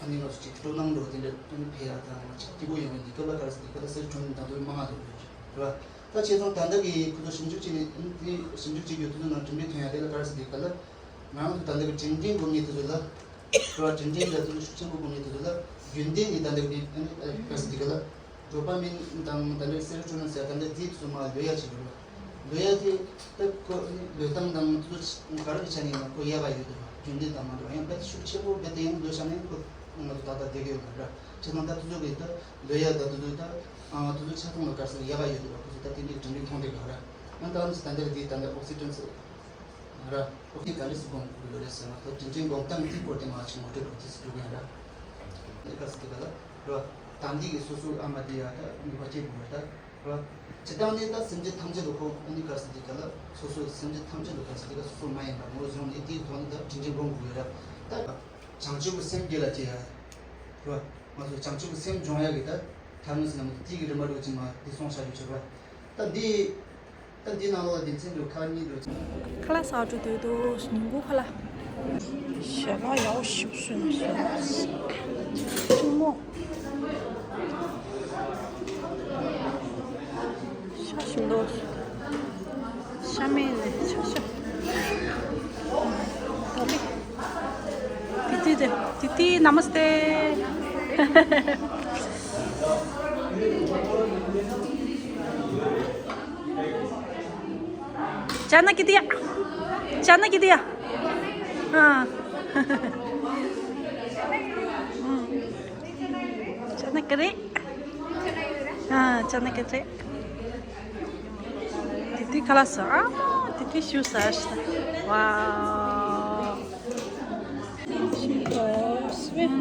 ཨ་ནི་ང་ཚོ་ཅིག་སྤྲོ་སྣང་འདྲ་བོ་དེ་འདྲ་ཨ་ནི་འཕེལ་ཡག་དང་ཅིག་སྐྱིད་པོ་ཡོང་གི་འདུག་སྐབས་ལ། ག་རེ་ཟེར་དུས་སྐབས་ལ་སེ་རོ་ཊོ་ནིན་དང་དེ་ཚོ་མང་ང་འདུག་རེད་བ། ད་བྱས་ཙང་ད་ལྟ་གི་ཁོ་ཚོ་ཞིབ་འཇུག་བྱས་ནས་ཨ་ནི་དེ་ཞིབ་འཇུག་བྱེད་རྒྱུ་དེ་ཚོ་ནང་གྲུབ་འབྲས་ཐོན་ཡག་དེ་ལ་ག་རེ་ཟེར་དུས་སྐབས་ལ། ང་རང་ཚོ་ད་ལྟ་གི་དྲིན་དྲན་སྒོམ་མཁན་དེ་ཚོ་ལ། ཁོ་ར་དྲིན་དྲན་དང་དེ་ཚོ་ཤུགས་ཆེན་པོ་སྒོམ་མཁན་དེ་ཚོ་ལ་རྒྱུན་ལྡན་གྱི་ད་ལྟ་གི་ཨ་ནི་ག་རེ་ཟེར་དུས་སྐབས་ལ། ཌོ་པ་མིན་དང་ད་ལྟ་སེ་རོ་ཊོ་ནིན་ཟེར་ད་ལྟ་དེ་ཚོ་མར་ལུས་ཡག་ཅིག་ཡོད་རེད། ལུས་ཡག་དེ་ད་ཁོ་ལུས་སྟངས་དང་དེ་ཚོ་ག་རེ་གི་ཆ་ནས་ཡིན་ན་ཁོ་ཡག་ག་ཡོད་འདུག་རྒྱུན་ལྡན་དང་མ་འདྲ་བ་ཡང་རྦད་ཤུགས་ཆེན་པོ་རྦད་དེ་ཡང་ལུས་བཞག་ན་ཁོ་ང་ཚོ་ད་ལྟ་བསྡད་ཀྱི་ཡོད་མ་རེད། བྱས་ཙང་ད་དེ་ཚོ་གི་ད་ལུས་ཡག་ད་དེ་ཚོ་ད་ཨ་དེ་ཚོ་ཆ་ཚང་ལ་ག་རེ་ཟེར་ཡག་ག་ཡོད་འདུག་ཁོ་ཚོ་ད་དེ་འདྲའི་གྲུབ་འབྲས་མཐོང་བསྡད་ཡོད་རེད། ང་ད་ང་ཚོ་ད་ལྟ་གི་དེ་ད་ལྟ་ཨོག་སི་ཊོན་ཟེར། ར། ཨོ་ཁེ། ག་འདྲས་སེ་སྒོམ་དགོས་ལོ་རེད་ཟེར་ན། ད་དྲིན་དྲན་སྒོམ་སྟངས་དེའི་སྐོར་དེ་མར་ཅིག་ངོ་སྤྲོད་རོགས་ཅེས་སུ་འགྲོ་གི་ཡིན་ར། ཨེ་ག་ཟེར་དེ་ག་ལ་ར། དམ་ཚིག་གི་སོ་སོའི་ཨ་མ་དེ་ཡ་ད་ནུས་པ་སྐྱེད་དགོས་ར་ད་ར། སྤྱིར་བཏང་ནས་ད་སེམས་ཅན་ཐམས་ཅད་ལ་ཁོ་ཨ་ནི་ག་ཟེར་དེ་ག་ལ་སོ་སོ་སེམས་ཅན་ཐམས་ཅད་ལ་ག་ཟེར་དེ་ག་སོ་སོ་མ་ཡིན་པ་ངོས་བཟུང་ནས་དེའི་ཐོག་ནས་ད་དྲིན་དྲན་སྒོམ་དགོས་ར་ད། བྱང་ཆུབ་ཀྱི་སེམས་རྒྱུད་ལ་སྐྱེ་ཡ། ར། ང་ཚོ་བྱང་ཆུབ་ཀྱི་སེམས་སྦྱོང་ཡ་གི་ད་ཐབས་ནི་ཟེར་ན་མ་གཏོགས་དེའི་གི་རིམ་པ་འགྲོ་ཅིག་མ་དེ་སོང་ཤ་རྒྱུ་ཆེ་ར། ད་འདི། ད་འདི་ནང་ལོགས་ལ་སྡེ་ཚན་འདུག་ཁ་གཉིས་འདུག་ཁ་ལག་ཟ་འགྲོ་འདོད་འདུག་ཉིན་གུང་ཁ་ལག་ཞལ་ལག་ཡག་པོ་ཞིག་བཟོས་ནས་བཟོས། ཐུན་མོང་། ཤ་ཞིམ་འདུག་ཤ་མེད་ནས་ཆ་ཤ། ད་ལི། ཏི་ཏི་ཏི་ཏི་ཏི། नमस्ते। चना कितनी है? चना कितनी है? हाँ। चना करे? हाँ, चना करे। ཏི་ཏི་ཁ་ལག་ཟ། ཨ་མ། ཏི་ཏི་ཞུ་ཟ་ཤི་ད། ཝའོ། ཞིམ་པོ། སི་པན།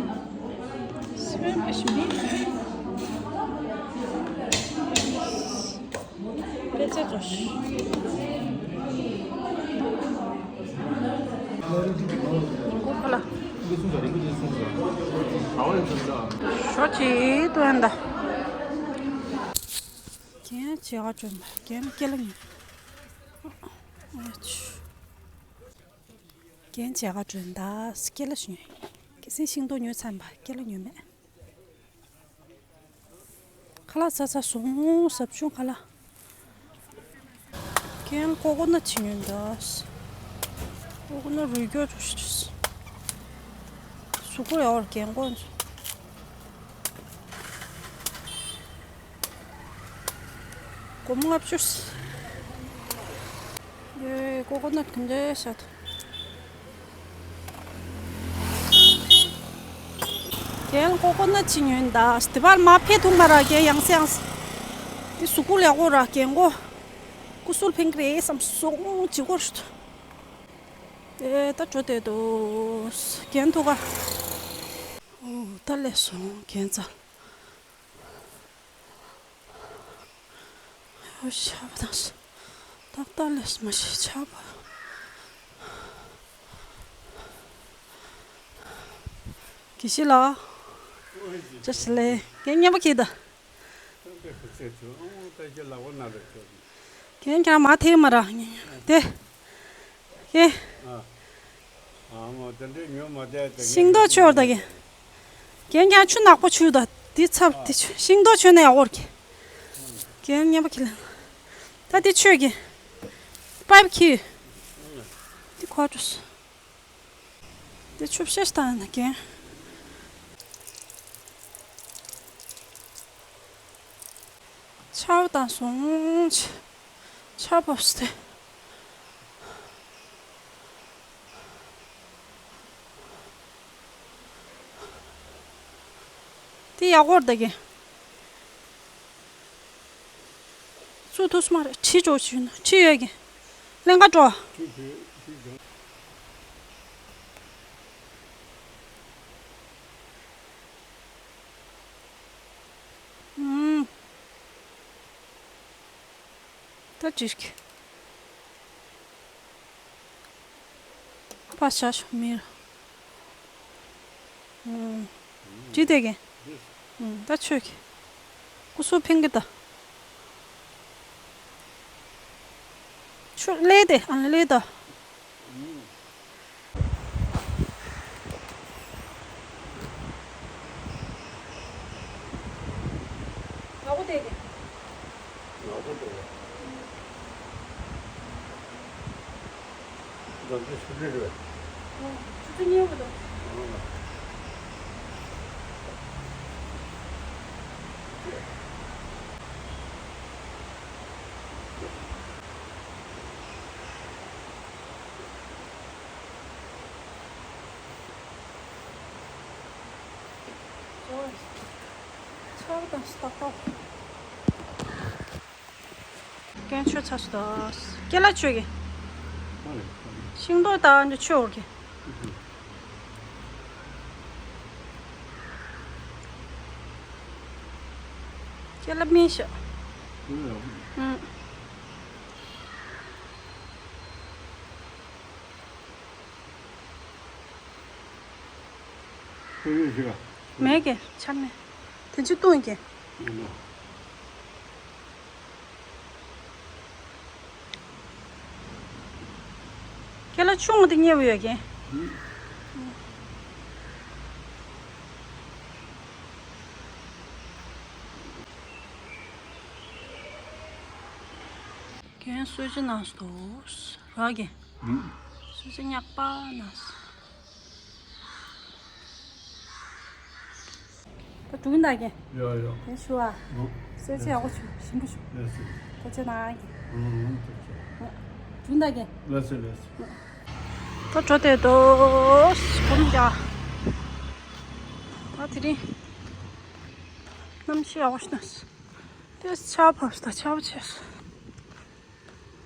སི་པན་པ་ཞིམ་པོ། པད་ཚལ་ཚོ། ཉིན་གུང་ཁ་ལག་ཞོ་ཆེ་དོན་དང་། རྒན་བྱེད་ག་བྱོན་པ། རྒན་སྐེ་ལ་ཉོན། ཨ་ཆུ། རྒན་བྱེད་ག་བྱོན་ད། སྐེ་ལ་ཞིག་ཉོན། སྐེ་སེང་ཤིང་ཏོག་ཉོས་ཚར་བ། སྐེ་ལ་ཉོན་མེད། ཁ་ལག་ཚ་ཚ་སོང་། ཟབ་ཆུང་ཁ་ལག་རྒན་ཀོ་ཀོ་ནཊ་ཅིག་ཉོས་ད། ཀོ་ཀོ་ནཊ་རུལ་སྐྱོར་འགྲོ་ཤི། གཟུགས་པོ་ཡག་པོ་རྒན་ཀོ། སྒོར་མོ་ལྔ་བཅུ། ཡོའེ། ཀོ་ཀོ་ནཊ་ག་འདྲ་ཤ་ཐུབ། རྒན་ཀོ་ཀོ་ནཊ་ཅིག་ཉོས་ད། དེ་བར་མ་ཕེ་ཐུང་མ་ར་རྒན། ཡང་སེ་ཡང་སེ། དེ་གཟུགས་པོ་ལ་ཡག་པོ་ར་རྒན་ཀོ། སྐུ་གཟུགས་ལ་ཕན་གི་རེད་བསམ་སོང་། ཅི་གོ་རེད། དེ་ད་འགྲོ་བསྡད་འདུག་རྒན་ཐུག་ག་ཨོ་ད་སླེབས་སོང་རྒན་ཚ། ཨོ་ཆར་པ་དྭངས་སོང་། ཏག་ཏག་སླེབས་སོང་། མ་གཞི་ཆར་པ། དགེ་བཤེས་ལགས། བཀྲ་ཤིས་བདེ་ལེགས། རྒན་རྔན་པ་ཁྱེར་ད། ཁྱེད་རང་མ་ཐེ་མ་ར། དེ། ཨེ། ཤིང་ཏོག་མཆོད་ད་གི། རྒན་ཁྱེད་རང་ཆུ་ནག་པོ་མཆོད་ད། དེ་ཚབ་དེ་མཆོད། ཤིང་ཏོག་མཆོད་ན་ཡག་པོ་རེད་གི། རྒན་རྔན་པ་ཁྱེར་ལ། ད་དེ་མཆོད་གི། པའིབ་ཁྱེར། དེ་ཁོ་འགྲོ་སོང་། དེ་ཆུ་བཤལ་བཏང་ན་རྒན། ཆར་པ་དྭངས་སོང་། ཆར་བབས་སོང་སྟེ། དེ་ཡག་པོ་རེད་ད་གི། ཚུར་ཐུག་སོང་མ་རེད། ཁྲིད་འགྲོ་བྱུང་ན་ཁྲིད་ཡོད་གི། ལེན་ག་འགྲོ། ཨུམ། ད་ཅིག་ཕར་བཞག་ཤོག་མི་ར། ཨུམ། ཅི་བསྡད་གི། ཨུམ། ད་ཆོད་གི། སོ་ཕིང་གི་ད། ཆུ་ལེ་དེ་ཨ་ལེ་ད། ང་གོ་དེ་གི། ང་གོ་དེ། འདི་ཆུ་ཚོད་རེད། ཆུ་ཚོད་ཉེ་བོ་དང་། ཆར་དང་སྟག་པ། རྒན་ཆོས་ཚ་སུ་དོ། ཀེ་ལ་ཆོས་ཀྱི། ཤིང་ཏོག་དང་འདི་ཆོས་འོར་གྱི། ཀེ་ལ་མིན་ཤག་ཨུ། མེད་ཀྱི་ཆར་མེད། དེ་ཅི་བཏུང་གི། ཁྱེད་ལ་ཆུང་ངུ་དེ་ཉེ་བོ་ཡོད་ཀྱི། ཁྱེད་གསོལ་ཇ་ནང་སུ་རག་གི། གསོལ་ཇ་ཉག་པ་ནང་སུ། ད་དུང་ད་གི། ཡ་ཡ། དེ་ཞུ་ཨ། ཨོ། གསོལ་ཇ་ཡག་པོ་བྱུང་ཞིམ་པོ་བྱུང་། ལགས་སོ། ཐུགས་རྗེ་གནང་གི། ཨོ་ཐུགས་རྗེ། དུང་ད་གི། ལགས་སོ་ལགས་སོ། ད་འགྲོ་དེ་དོ། སྒོམ་རྒྱག་ད་དེ་རིང་གནམ་གཤིས་ཡག་པོ་ཞིག་ན། དེ་ཆར་བབས་ད་ཆར་པ་ཆེ་སོང་།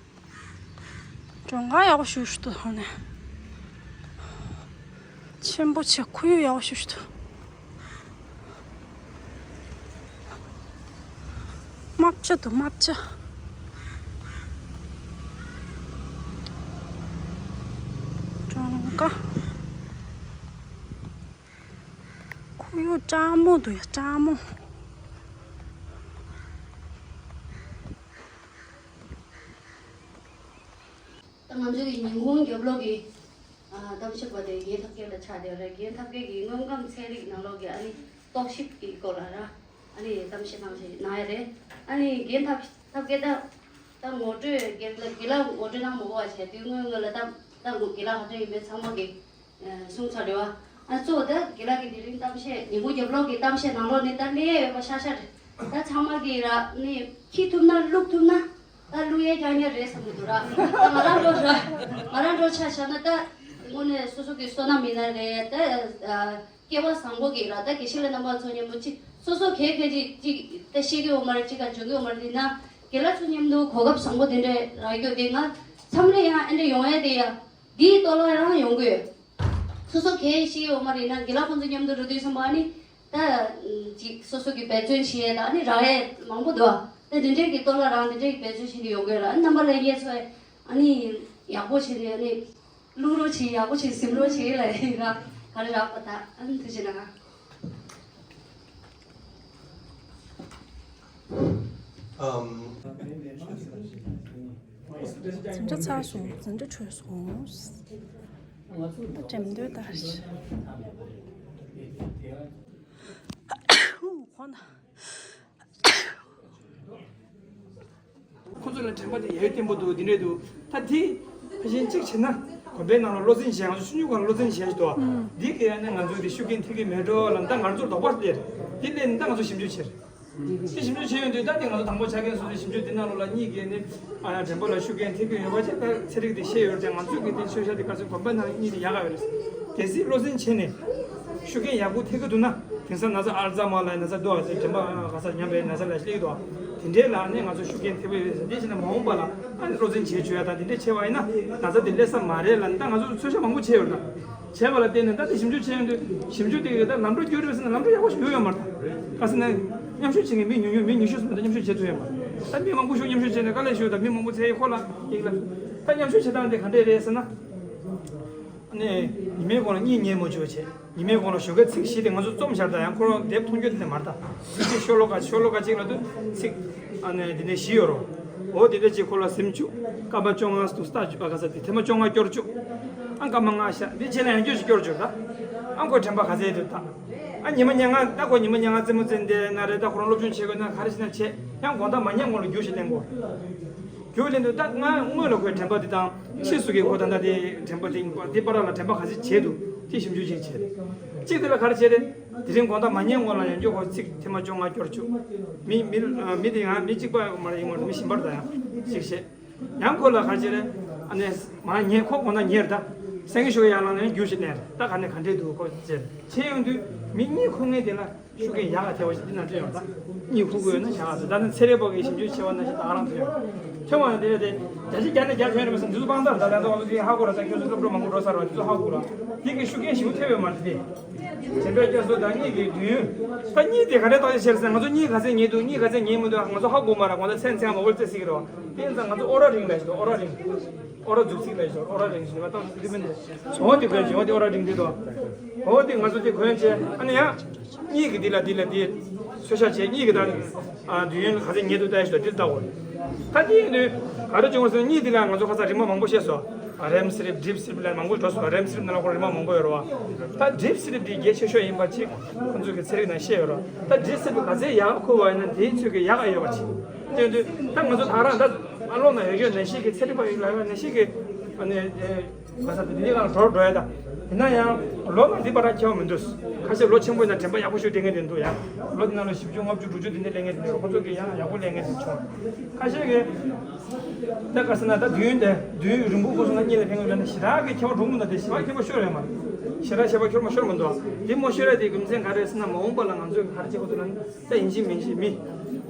གྲོང་ཁ་ཡག་པོ་ཞིག་ཞིག་ཏུ་ཧོ་ནས། ཆེན་པོ་ཆེ་ཁོར་ཡུག་ཡག་པོ་ཞིག་ཞིག་ཏུ། རྨ་བྱ་དང་རྨ་བྱ། གྲོང་ཁ། ཁོར་ཡུག་སྤྲང་མོ་འདུག་ཡ་སྤྲང་མོ། ད་ང་ཚོའི་ཉིན་གུང་རྒྱབ་ལོགས་ཀྱི་ཨ་གཏམ་བཤད་པ་དེ་རྒན་ཐབས་མཁས་ལ་ཆགས་བསྡད་རེད། རྒན་ཐབས་མཁས་ཀྱིས་དངོས་ཁམས་ཚན་རིག་ནང་ལོགས་ཀྱི་ཨ་ནི་རྟོག་ཞིབ་ཀྱི་སྐོར་ལ་ར་ཨ་ནི་གཏམ་བཤད་གནང་བཞིན་གནང་ཡ་རེད། ཨ་ནི་རྒན་ཐབས་ཐབས་མཁས་ད་ད་ངོ་སྤྲོད་རྒན་ལགས་རྒན་ལགས་ངོ་སྤྲོད་གནང་མ་དགོས་པ་བྱས་དུས་སྔོན་སྔོན་ལ་ད་ད་ངོ་རྒན་ལགས་ག་འདྲ་ཡིན་མིན་ཚང་མ་གི་གསུང་ཚར་རེད་བ། ཨ་གཙོ་བོ་ད་རྒན་ལགས་ཀྱིས་དེ་རིང་གཏམ་བཤད་ཉིན་གུང་རྒྱབ་ལོགས་ཀྱི་གཏམ་བཤད་ནང་ལོགས་ནས་ད་གླེང་ཡས་ཡོད་པ་ཤ་ཤ་རེད། ད་ཚང་མ་གིས་ར་ནི་ཁྱི་ཐུབ་ན་བླུག་ཐུབ་ན་ད་བླུག་ཡས་རྐྱང་རྐྱང་རེད་བསམ་གྱི་འདུག་ར། ད་ང་རང་འགྲོ་ར་ང་རང་འགྲོ་ཆ་བཞག་ན་ད་དངོས་གནས་སོ་སོ་གི་བསོད་ནམས་ཡིན་ན་རེད་ད། སྐལ་བ་བཟང་པོ་གིས་ར་ད་དགེ་བཤེས་ལགས་རྣམ་པ་ཚོ་མཉམ་པོ་གཅིག་སོ་སོ་གས་གས་ཅིག་ཅིག་ད་ཤེས་ཀྱི་ཡོད་མ་རེད། གཅིག་ག་འཇོན་གྱི་ཡོད་མ་རེད། དེ་ན་རྒན་ལགས་ཚོ་མཉམ་དུ་གོ་སྐབས་བཟང་པོ་དེ་འདྲ་རག་རྒྱུ་དེ་ང་མཚམས་རེ་ཡང་ཨེ་འདྲ་ཡོང་ཡས་དེ་ཡ། འདིའི་ལྟོ་ལ་རང་ཡོང་གི་ཡོད། སོ་སོ་གས་ཤེས་ཡོད་མ་རེད་ན་རྒན་ལགས་ཁོང་ཚོ་མཉམ་དུ་འགྲོ་དུས་ཙམ་པ་ནི་ད་ཅིག་སོ་སོ་གི་འབད་བརྩོན་བྱེད་ཡས་དང་ནི་རག་ཡས་མང་པོ་འདུག་ད་དེ་འདྲས་ཀྱི་ལྟོ་ལ་རང་དེ་འདྲས་ཀྱི་འབད་བརྩོན་བྱེད་ཀྱི་ཡོང་གི་ཡོད་ལ་ཨ་ནི་རྣམ་པ་ལྷན་རྒྱས་ཚོས་ཨ་ནི་ཡག་པོ་བྱེད་ནས་ཨ་ནི། བླུག་རོགས་བྱེད། ཡག་པོ་བྱེད། ཟིན་རོགས་བྱེད་ལ་ཡིན་ན་ག་རེ་རག་པ་ད་ཨ་ནི་ཐུགས་རྗེ་གནང་། འཛིན་གྲྭ་ཚར་སོང་། འཛིན་གྲྭ་གྲོལ་སོང་། ད་འགྲེམས་སྟོན་ལྟར། ཧུ། ཁོང་ད། ཁོ་ཚོ་ལ་དྲན་པ་དེ་ཡ་ཡོ་བརྟན་པོ་འདུག་འདི་འདྲས་འདུག་ད་དེ་ཕལ་ཆེར་གཅིག་བྱས་ན་དགོན་པའི་ནང་ལ་བློ་འཛིན་བྱས། ང་ཚོ་ཆུང་ཆུང་སྒང་ལ་བློ་འཛིན་བྱས་ཤིག་འདུག་འདི་གས་ནས་ང་ཚོ་དེ་ཤུགས་རྐྱེན་ཐེབས་ཀྱི་མེད་འགྲོ་ལ་ད་ང་ཚོར་དོགས་པ་སླེབས། དེ་སླེབས་ནས་ད་ང་ཚོ་ཞིབ་འཇུག་བྱས། དེ་ཞིབ་འཇུག་བྱས་ཡོང་དུས་ད་དེ་ང་ཚོ་དང་པོ་ཆ་རྐྱེན་སོ་སོའི་ཞིབ་འཇུག་དེ་ནང་ལོགས་ལ་གཉིས་ཀས་ནི་ཨ་ཡ་དྲན་པ་ལ་ཤུགས་རྐྱེན་ཐེབས་ཀྱི་ཡོད་པ་ཅིག་ད་ཚན་རིག་དེ་ཤེས་ཡོད་ཙང་ང་ཚོས་ཀྱི་དེ་ཤོད་ཤ་དེ་ག་ཚོད་དགོན་པ་ནང་གཉིས་དེ་ཡག་ག་ཡོད་རེད། གལ་སྲིད་བློ་འཛིན་བྱས་ནས་ཤུགས་རྐྱེན་ཡག་པོ་ཐེབས་ཀྱི་འདུག་ན། དེང་སང་ན་ཚ་ཨལ་ཛ་མར་ལབ་ན་ཚ་འདུག་ཨ་ཙི་དྲན་པ་ག་ས་ཉམས་པའི་ན་ཚ་ལ་སླེབས་ཀྱི་འདུག་དེ་འདྲའི་ལ་ནི་ང་ཚོ་ཤུགས་རྐྱེན་ཐེབས་ཀྱི་ཡོད་ཟེར། དེ་བྱས་ན་མ་འོངས་པ་ལ་ཨ་ནི་བློ་འཛིན་བྱེད་བཅུག་ཡ་དང་དེ་འདྲས་བྱས་པ་ཡིན་ན་ན་ཚ་དེ་སླེབས་ས་མ་རེད་ལབ་ནི་ད་ང་ཚོ་ཚོད་ཤག་མང་པོ་བྱས་ཡོད་ན། བྱས་པ་ལ་བརྟེན་ནས་ད་དེ་ཞིབ་འཇུག་བྱས་ཡོང་དུས་ཞིབ་འཇུག་དེ་གི་ད་ལམ་འགྲོ་སྐྱོ་རེད་ཟེར་ན་ལམ་འགྲོ་ཡག་པོ་ཞིག་ཡོད་ཡོད་མ་རེད། ག་ཟེར་ན་མཉམ་ཞུགས་བྱེད་མཁན་མི་ཉུང་ཉུང་མི་ཉི་ཤུ་ཙམ་ད་མཉམ་ཞུགས་བྱེད་ཐུབ་ཡོད་མ་རེད། ད་མི་མང་པོ་ཞིག་མཉམ་ཞུགས་བྱས་ནས་དཀའ་ལས་ཞུ་ད་མི་མང་པོ་ཚེ་ཡི་ཁོ་ལ་ཡིག་ལ་ད་མཉམ་ཞུགས་བྱེད་སྟངས་དེ་ག་འདྲས་རེད་ཟེར་ན། ནས་ཉི་མའི་གོང་ལ་གཉིད་ཉལ་མ་བཅུག་པ་བྱས། ཉི་མའི་གོང་ལ་ཞོགས་ཀས་ཚིག་བཞི་དེ་ང་ཚོ་རྩོམ་བཞག་ད་ཡང་ཁོ་རང་དེབ་མཐོང་རྒྱུ་དེ་མ་རེད་ད། ཚིག་གཅིག་ཤོ་ལོ་ཀ་ཤོ་ལོ་ཀ་གཅིག་ལ་དུ་ཚིག་ཨ་ནི་དེ་ནས་བཞི་ཡོད་རོ། འོ་དེ་འདྲ་གཅིག་ཁོ་ལ་ཟིན་བཅུག་སྐར་མ་བཅོ་ལྔ་སྟུ་སྟ་བཅུ་པ་ག་ས་དེ་ཐེངས་མ་བཅོ་ལྔ་སྐྱོར་བཅུག་ཨ་སྐར་མ་ལྔ་ཤ་དེ་རྗེས་ལ་ཡང་སྐྱོར་ཞིག་སྐྱོར་བཅུག་ད། ཨ་ཁོའི་དྲན་པ་ག་ཚད་དུ་ད། ཨ་ཉི་མ་ཉལ་ང་ད་ཁོ་ཉི་མ་ཉལ་ང་རྩེད་མོ་རྩེ་འདི་ན་རེད། ད་ཁོ་རང་སློབ་སྦྱོང་བྱེད་དགོས་ན་ག་རེ་བྱེད་ན་བྱེད། ཡང་དགོང་དག་མ་ཉལ་སྔོན་ལ་རྒྱུགས་ཤིག་ལེན་དགོས། རྒྱུགས་ལེན་དུས་ད་ང་སྔོན་ལ་ཁོའི་དྲན་པ་འདི་དང་ཕྱིས་སུ་གི་ཁོ་ད་ལྟ་དེ་དྲན་པ་དེ་དེ་བར་ལ་དྲན་པ་ག་ཚོད་བྱས་འདུག་དེ་ཞིབ་འཇུག་ཅིག་བྱས། གཅིག་དེ་ལ་ག་རེ་བྱས་རེད། དེ་རིང་དགོང་དག་མ་ཉལ་སྔོན་ལ་ཡང་བསྐྱར་ཁོ་ཚིག་ཐེངས་མ་བཅོ་ལྔ་སྐྱོར་བཅུག་མི་མི་མི་དེ་ཡང་མི་གཅིག་པ་མ་རེད། ཡིན་མ་རེད། མི་གཞན་པར་ད་ཡང་ཅིག་བཤད། ཡང་ཁོ་ལ་ག་རེ་བྱས་རེད། ཨ་ནས་མ་ཉལ་ཁོ་དགོང་དག་ཉལ་རེད་ད། སེང་གེ་ཤུ་གི་ཡར་ལངས་ནས་རྒྱུགས་ཤིག་ལེན་རེད་ད། ག་ནས་ག་འདྲས་འདུག་ཁོ་བྱས་བྱས་ཡོང་དུས་མི་གཉིས་ཁོ་ངའི་དེ་ལ། ཤུགས་ཀྱིས་ཡག་ག་ཐེ་བ་ཞིག་འདི་ན་ཐོན་ཡོང་ད། གཉིད་ཁུག་དགོས་ན་བྱ་བ་ཟེར། ད་ནི་ཚེ་རིང་པོ་གིས་ཞིབ་འཇུག་བྱས་པ་ན་ཞིག་ད་ག་རང་ཐོན་ཡོང་། ཐོན་པ་ན་དེ་རེད་དེ། བརྒྱ་ཆ་བརྒྱ་ནས་བརྒྱ་ཐོན་རེད་པས་འདི་ཚོ་དཔང་རྟགས་ད་ལན་ཚོ་འདི་ཧ་གོ་ར་ད། ཁྱོད་ཚོ་སློབ་གྲྭ་མང་པོ་འགྲོ་ཚར་བ་འདི་ཚོ་ཧ་གོ་ར། འདི་གི་ཤུགས་རྐྱེན་ཞིག་ཐེབས་པས་མ་རེད་དེ། དྲན་པའི་བསྐྱར་གསོ་དང་གཉིད་ཀྱི་དུས་ཡུན། ད་གཉིད་དེ་ག་འདྲས་རྟགས་ཅིག་ཤེས་ཟེར། ང་ཚོ་གཉིད་ག་ཚད་ཉལ་འདུག་གཉིད་ག་ཚད་ཉལ་མི་འདུག་ང་ཚོ་ཧ་གོ་མ་ར། དགོང་དག་མཚན་མཚན་མང་པོ་རྩེ་སྲིད་ཀྱི་རེད་བ། དེ་ཡིན་ཙང་ང་ཚོ་ཨོ་ར་རིང་ལས་ཤིག་འོ་ར་རིང་། ཨོ་ར་འཛུགས་ཚིག་ལས་ཤོར། ཨོ་ར་རིང་ཞིག་ལ་བཏང་འདི་མིན་འདི། འོ་དེ་དགོས་ཀྱི། འོ་དེ་ཨོ་ར་རིང་འདི་དོ། འོ་དེ་ང་ཚོ་དེ་གོན་བྱས་ཨ་ནི་ཡང་། གཉིད་ཀྱི་འདི་ལ་འདི་ལ་འདི། ཚོད་ཤག་བྱས་གཉིད་ཀྱི་ད། ཨ་དུས་ཡུན་ག་ཚད་ཉལ་འདུག་ལྟ་ཞིག་དོ་འདིར་ལྟ་འོ། ད་འདི་ཡིན་དུས། ག་རེ་བྱུང་ཟེར་ན་གཉིད་འདི་ལ་ང་ཚོ་ཁ་སང་རིམ་པ་མང་པོ་བཤད་སོང་། རེམ་སི་ལིབ་ཌིབ་སི་ལིབ་ལ་མང་པོ་འགྲོ་སོང་། རེམ་སི་ལིབ་ནང་ལ་ཁོ་རིམ་པ་མང་པོ་ཡོད་རེད་བ། ད་ཌིབ་སི་ལིབ་འདི་གལ་ཆེ་ཤོས་ཡིན་པ་ཅིག་ཁོང་ཚོས་ཀྱི་ཚན་རིག་ནང་བཤད་ཡོད་རེད་བ། ད་ཌིབ་སི་ལིབ་ག་ཚད་ཡག་ཁུག་པ་ཡིན་ན་དེའི་ཚོད་ཀྱི་ཡག་ག་ཡོད་པ་ཅིག་དེ་ཡིན་དུས་ད་ང་ཚོ་ད་རང་ད། ཨ་ལོ་ན་ཡོད་ཡོད་ནན་ཤིག་གི་ཚེ་རིང་པ་ཡིན་ལ་ཡོད་ནན་ཤིག་གི། ཨ་ནི། ཨེ། ག་ས་དེ་འདི་གང་འགྲོ་འགྲོ་ཡ་ད། ཡིན་ན་ཡང་། ལོ་ན་འདི་པ་ར་ཁྱེར་བ་མི་འདུག་ཁ་ཤས་ལོ་ཆེན་པོ་ཡིན་ན་དྲན་པ་ཡག་པོ་ཞིག་དྲན་མཁན་དེ་འདུག་ཡ། ལོ་འདི་ན་ལོ་བཞི་བཅུ་ལྔ་བཅུ་དྲུག་ཅུ་དེ་འདྲ་སླེབས་མཁན་དེ་འདུག་ཁོ་ཚོ་གི་ཡང་ཡག་པོ་སླེབས་མཁན་དེ་བྱུང་། ཁ་ཤས་ཀྱི། ད་ག་ས་ན་ད་དུས་ཡུན་དེ་དུས་ཡུན་རིང་པོ་འགོར་སོང་ན་གཉིད་ལ་ཕན་གི་ལ་ན་ཞེ་དྲག་གི་ཁྱེར་བ་འགྲོ་མི་འདུག་དེ་ཞེ་དྲག་ཁྱེར་བ་ཤོར་ཡོད་མ་རེད། ཞེ་དྲག་ཞེ་དྲག་ཁྱེར་བ་ཤོར་མི་འདུག་དེ་མ་ཤོར་ཡ་དེ་རྒྱུ་མཚན་ག་རེ་ཟེར་ན་མ་འོངས་པ་ལ་ང་ཚོས་ག་རེ་བྱེད་དགོས་འདུག་ན། ད་ཡིན་གཅིག་མིན་གཅིག་མི་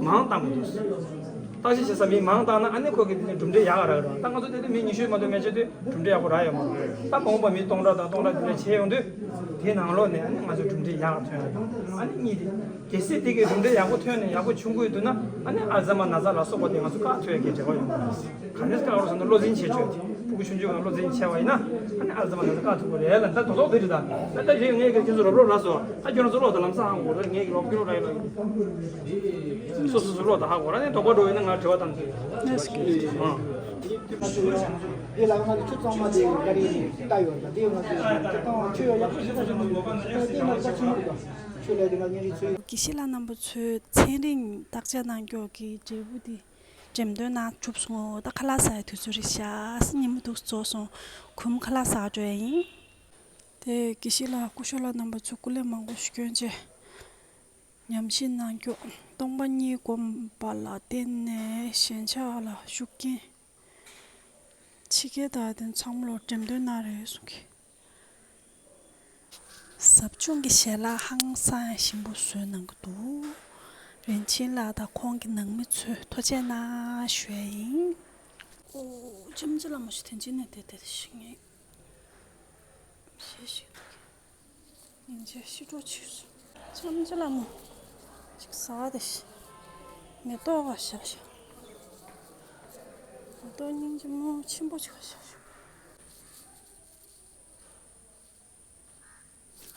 མང་བཏང་དགོས་འདུག་བརྟག་དཔྱད་བྱེད་ས་མི་མང་བཏང་ན་ཨ་ནི་ཁོ་གི་དེ་ནས་གྲུབ་འབྲས་ཡག་ག་རག་རེད། ད་ང་ཚོ་དེ་དུས་མི་ཉི་ཤུ་མ་གཏོགས་མེད་བྱས་དུས་གྲུབ་འབྲས་ཡག་པོ་རག་ཡོད་མ་རེད། ད་མ་འོངས་པ་མི་སྟོང་ཕྲག་དང་སྟོང་ཕྲག་དེ་འདྲ་བྱས་ཡོང་དུས་དེའི་ནང་ལོགས་ནས་ཨ་ནི་ང་ཚོ་གྲུབ་འབྲས་ཡག་ག་ཐོན་ཡ་དང་ཨ་ནི་གཉིས་དེ་གལ་སྲིད་དེ་གི་གྲུབ་འབྲས་ཡག་པོ་ཐོན་ནས་ཡག་པོ་བྱུང་དགོས་འདུག་ན་ཨ་ནི་ཨལ་ཛ་མར་ན་ཚ་ལ་སོགས་པ་དེ་ང་ཚོ་བཀག་ཐུབ་ཡ་གི་འབྲེལ་བ་ཡོད་མ་རེད། ག་ནས་བཀག་རོགས་ཟེར་ན་བློ་འཛིན་བྱེད་ཆོག་དེ་ཕྲུ་གུ་ཆུང་ཆུང་གང་བློ་འཛིན་བྱས་པ་ཡིན་ན་ཨ་ནི་ཨལ་ཛ་མར་ན་ཚ་བཀག་ཐུབ་ཀྱི་རེད་ལ། ད་དོ་དོག་དེ་རེད། ད་ད་ད་རེད། ངས་ཀྱི་ཁྱེད་ཚོ་རོབ་རོབ་ར་སོ་ད་ཁྱོད་རང་ཚོ་ལོག་ད་ལམ་སང་ཧ་གོ་རེད། ངས་ཀྱི་ལོག་ཁྱོད་རོགས་ར་ཡིན་ལ། སོ་སོ་སོ་ལོག་ད་ཧ་གོ་ར་ནས་དོགས་པ་འགྲོ་ཡིན་ན་ང་དྲི་བ་བཏང་། ཨ། དེ་ལ་ང་ཚོ་ཆུ་གཙང་མ་དེ་ག་རེ་ལྟ་ཡོད་ད། དེ་ང་ཚོ་ཆུ་གཙང་མ་ཆུ་ཡག་པོ་ཞིག་ད་ཞིག་མི་འདུག་དེ་ང་ཚོ་ཆུ་མ་རེད་ད། ཆུ་ལས་དེ་ང་ཉིན་རེ་ཆུ། དགེ་བཤེས་ལགས་རྣམ་པ་ཚོས་ཚན་རིག་བརྟག་དཔྱད་གནང་སྐྱོར་གྱི་འབྲས་བུ་དེ་འགྲེམས་སྟོན་གནང་གྲུབ་སོང་ངོ་། ད་ཁ་ལག་ཟ་ཡི་དུས་ཚོད་རེད་ཤག་ཉི་མ་འདུག་རྫོགས་སོང་། གུམ་ཁ་ལག་ཟ་འགྲོ་ཡ་ཡིན། དེ་དགེ་བཤེས་ལགས་སྐུ་ཞབས་ལགས་རྣམ་པ་ཚོས་སྐུ་ལས་མང་པོ་ཞིག་བསྐྱོན་རྗེས། ཉམས་ཞིབ་གནང་སྐྱོར། སྟོང་པ་ཉིད་བསྒོམ་པ་ལ་བརྟེན་ནས་ཞེན་ཆགས་ལ་ཤུགས་རྐྱེན། ཕྱི་རྒྱལ་དང་དེ་ཚང་མ་ལ་འགྲེམས་སྟོན་གནང་རེད་གསུང་གི། ཟབ་སྦྱོང་གི་ཞལ་ལག་ཧང་སང་ཞིམ་པོ་བཟོས་གནང་གི་འདུག་རིན་ཆེན་ལགས་དང་ཁོང་གི་ནང་མི་ཚོས་ཐུགས་རྗེ་ཆེ་གནང་ཞུ་ཡ་ཡིན། ཨོ། ལྕམ་རྩེ་ལགས་མ་ཞུ་དེ་འཇིགས་ནས་དེ་དེ་ཞིག་ངས་ཞེ་ཞིག་འདུག་སྙིང་རྗེ་ཤི་འགྲོ་ཆེ་སོང་། ལྕམ་རྩེ་ལགས་མོ། ཅིག་ཟ་དེ་ཤི། མེ་ཏོག་ག་ཤ་ཤ། མེ་ཏོག་སྙིང་རྗེ་མོ་ཆེན་པོ་ཅིག་ག་ཤ་ཤ།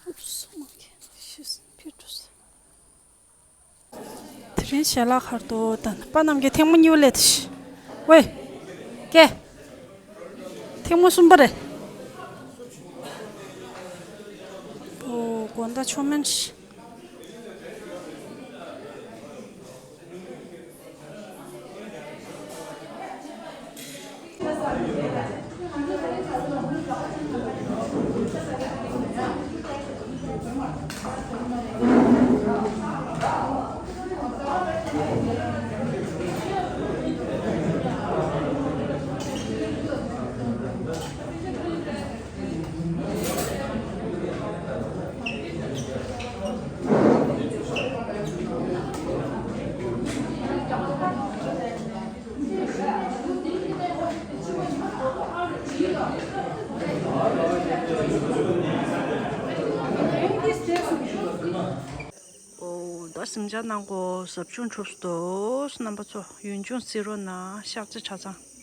ཨུབ་སུ་མ་ཁེ་ཤི་ཕི་ཏུ་ས། དེ་རིང་ཞལ་ལག་ཁར་དུ་དང་པ་རྣམས་ཀྱི་ཐེངས་མ་གཉིས་པ་སླེབས་ཏེ་ཤི། ཝེ། ཀེ། ཐེངས་མ་གསུམ་པ་རེད། ཨོ། དགོང་དག་མཆོད་མེ་ཤི། ཨོ། ད་གཟིམ་འཇག་གནང་གོ། ཟབ་སྦྱོང་གྲུབ་སོང་། རྣམ་པ་ཚོ་ཡུན་ཅུང་གཟིགས་རོགས་གནང་། ཤག་ཅིག་གྲྭ་ཚང་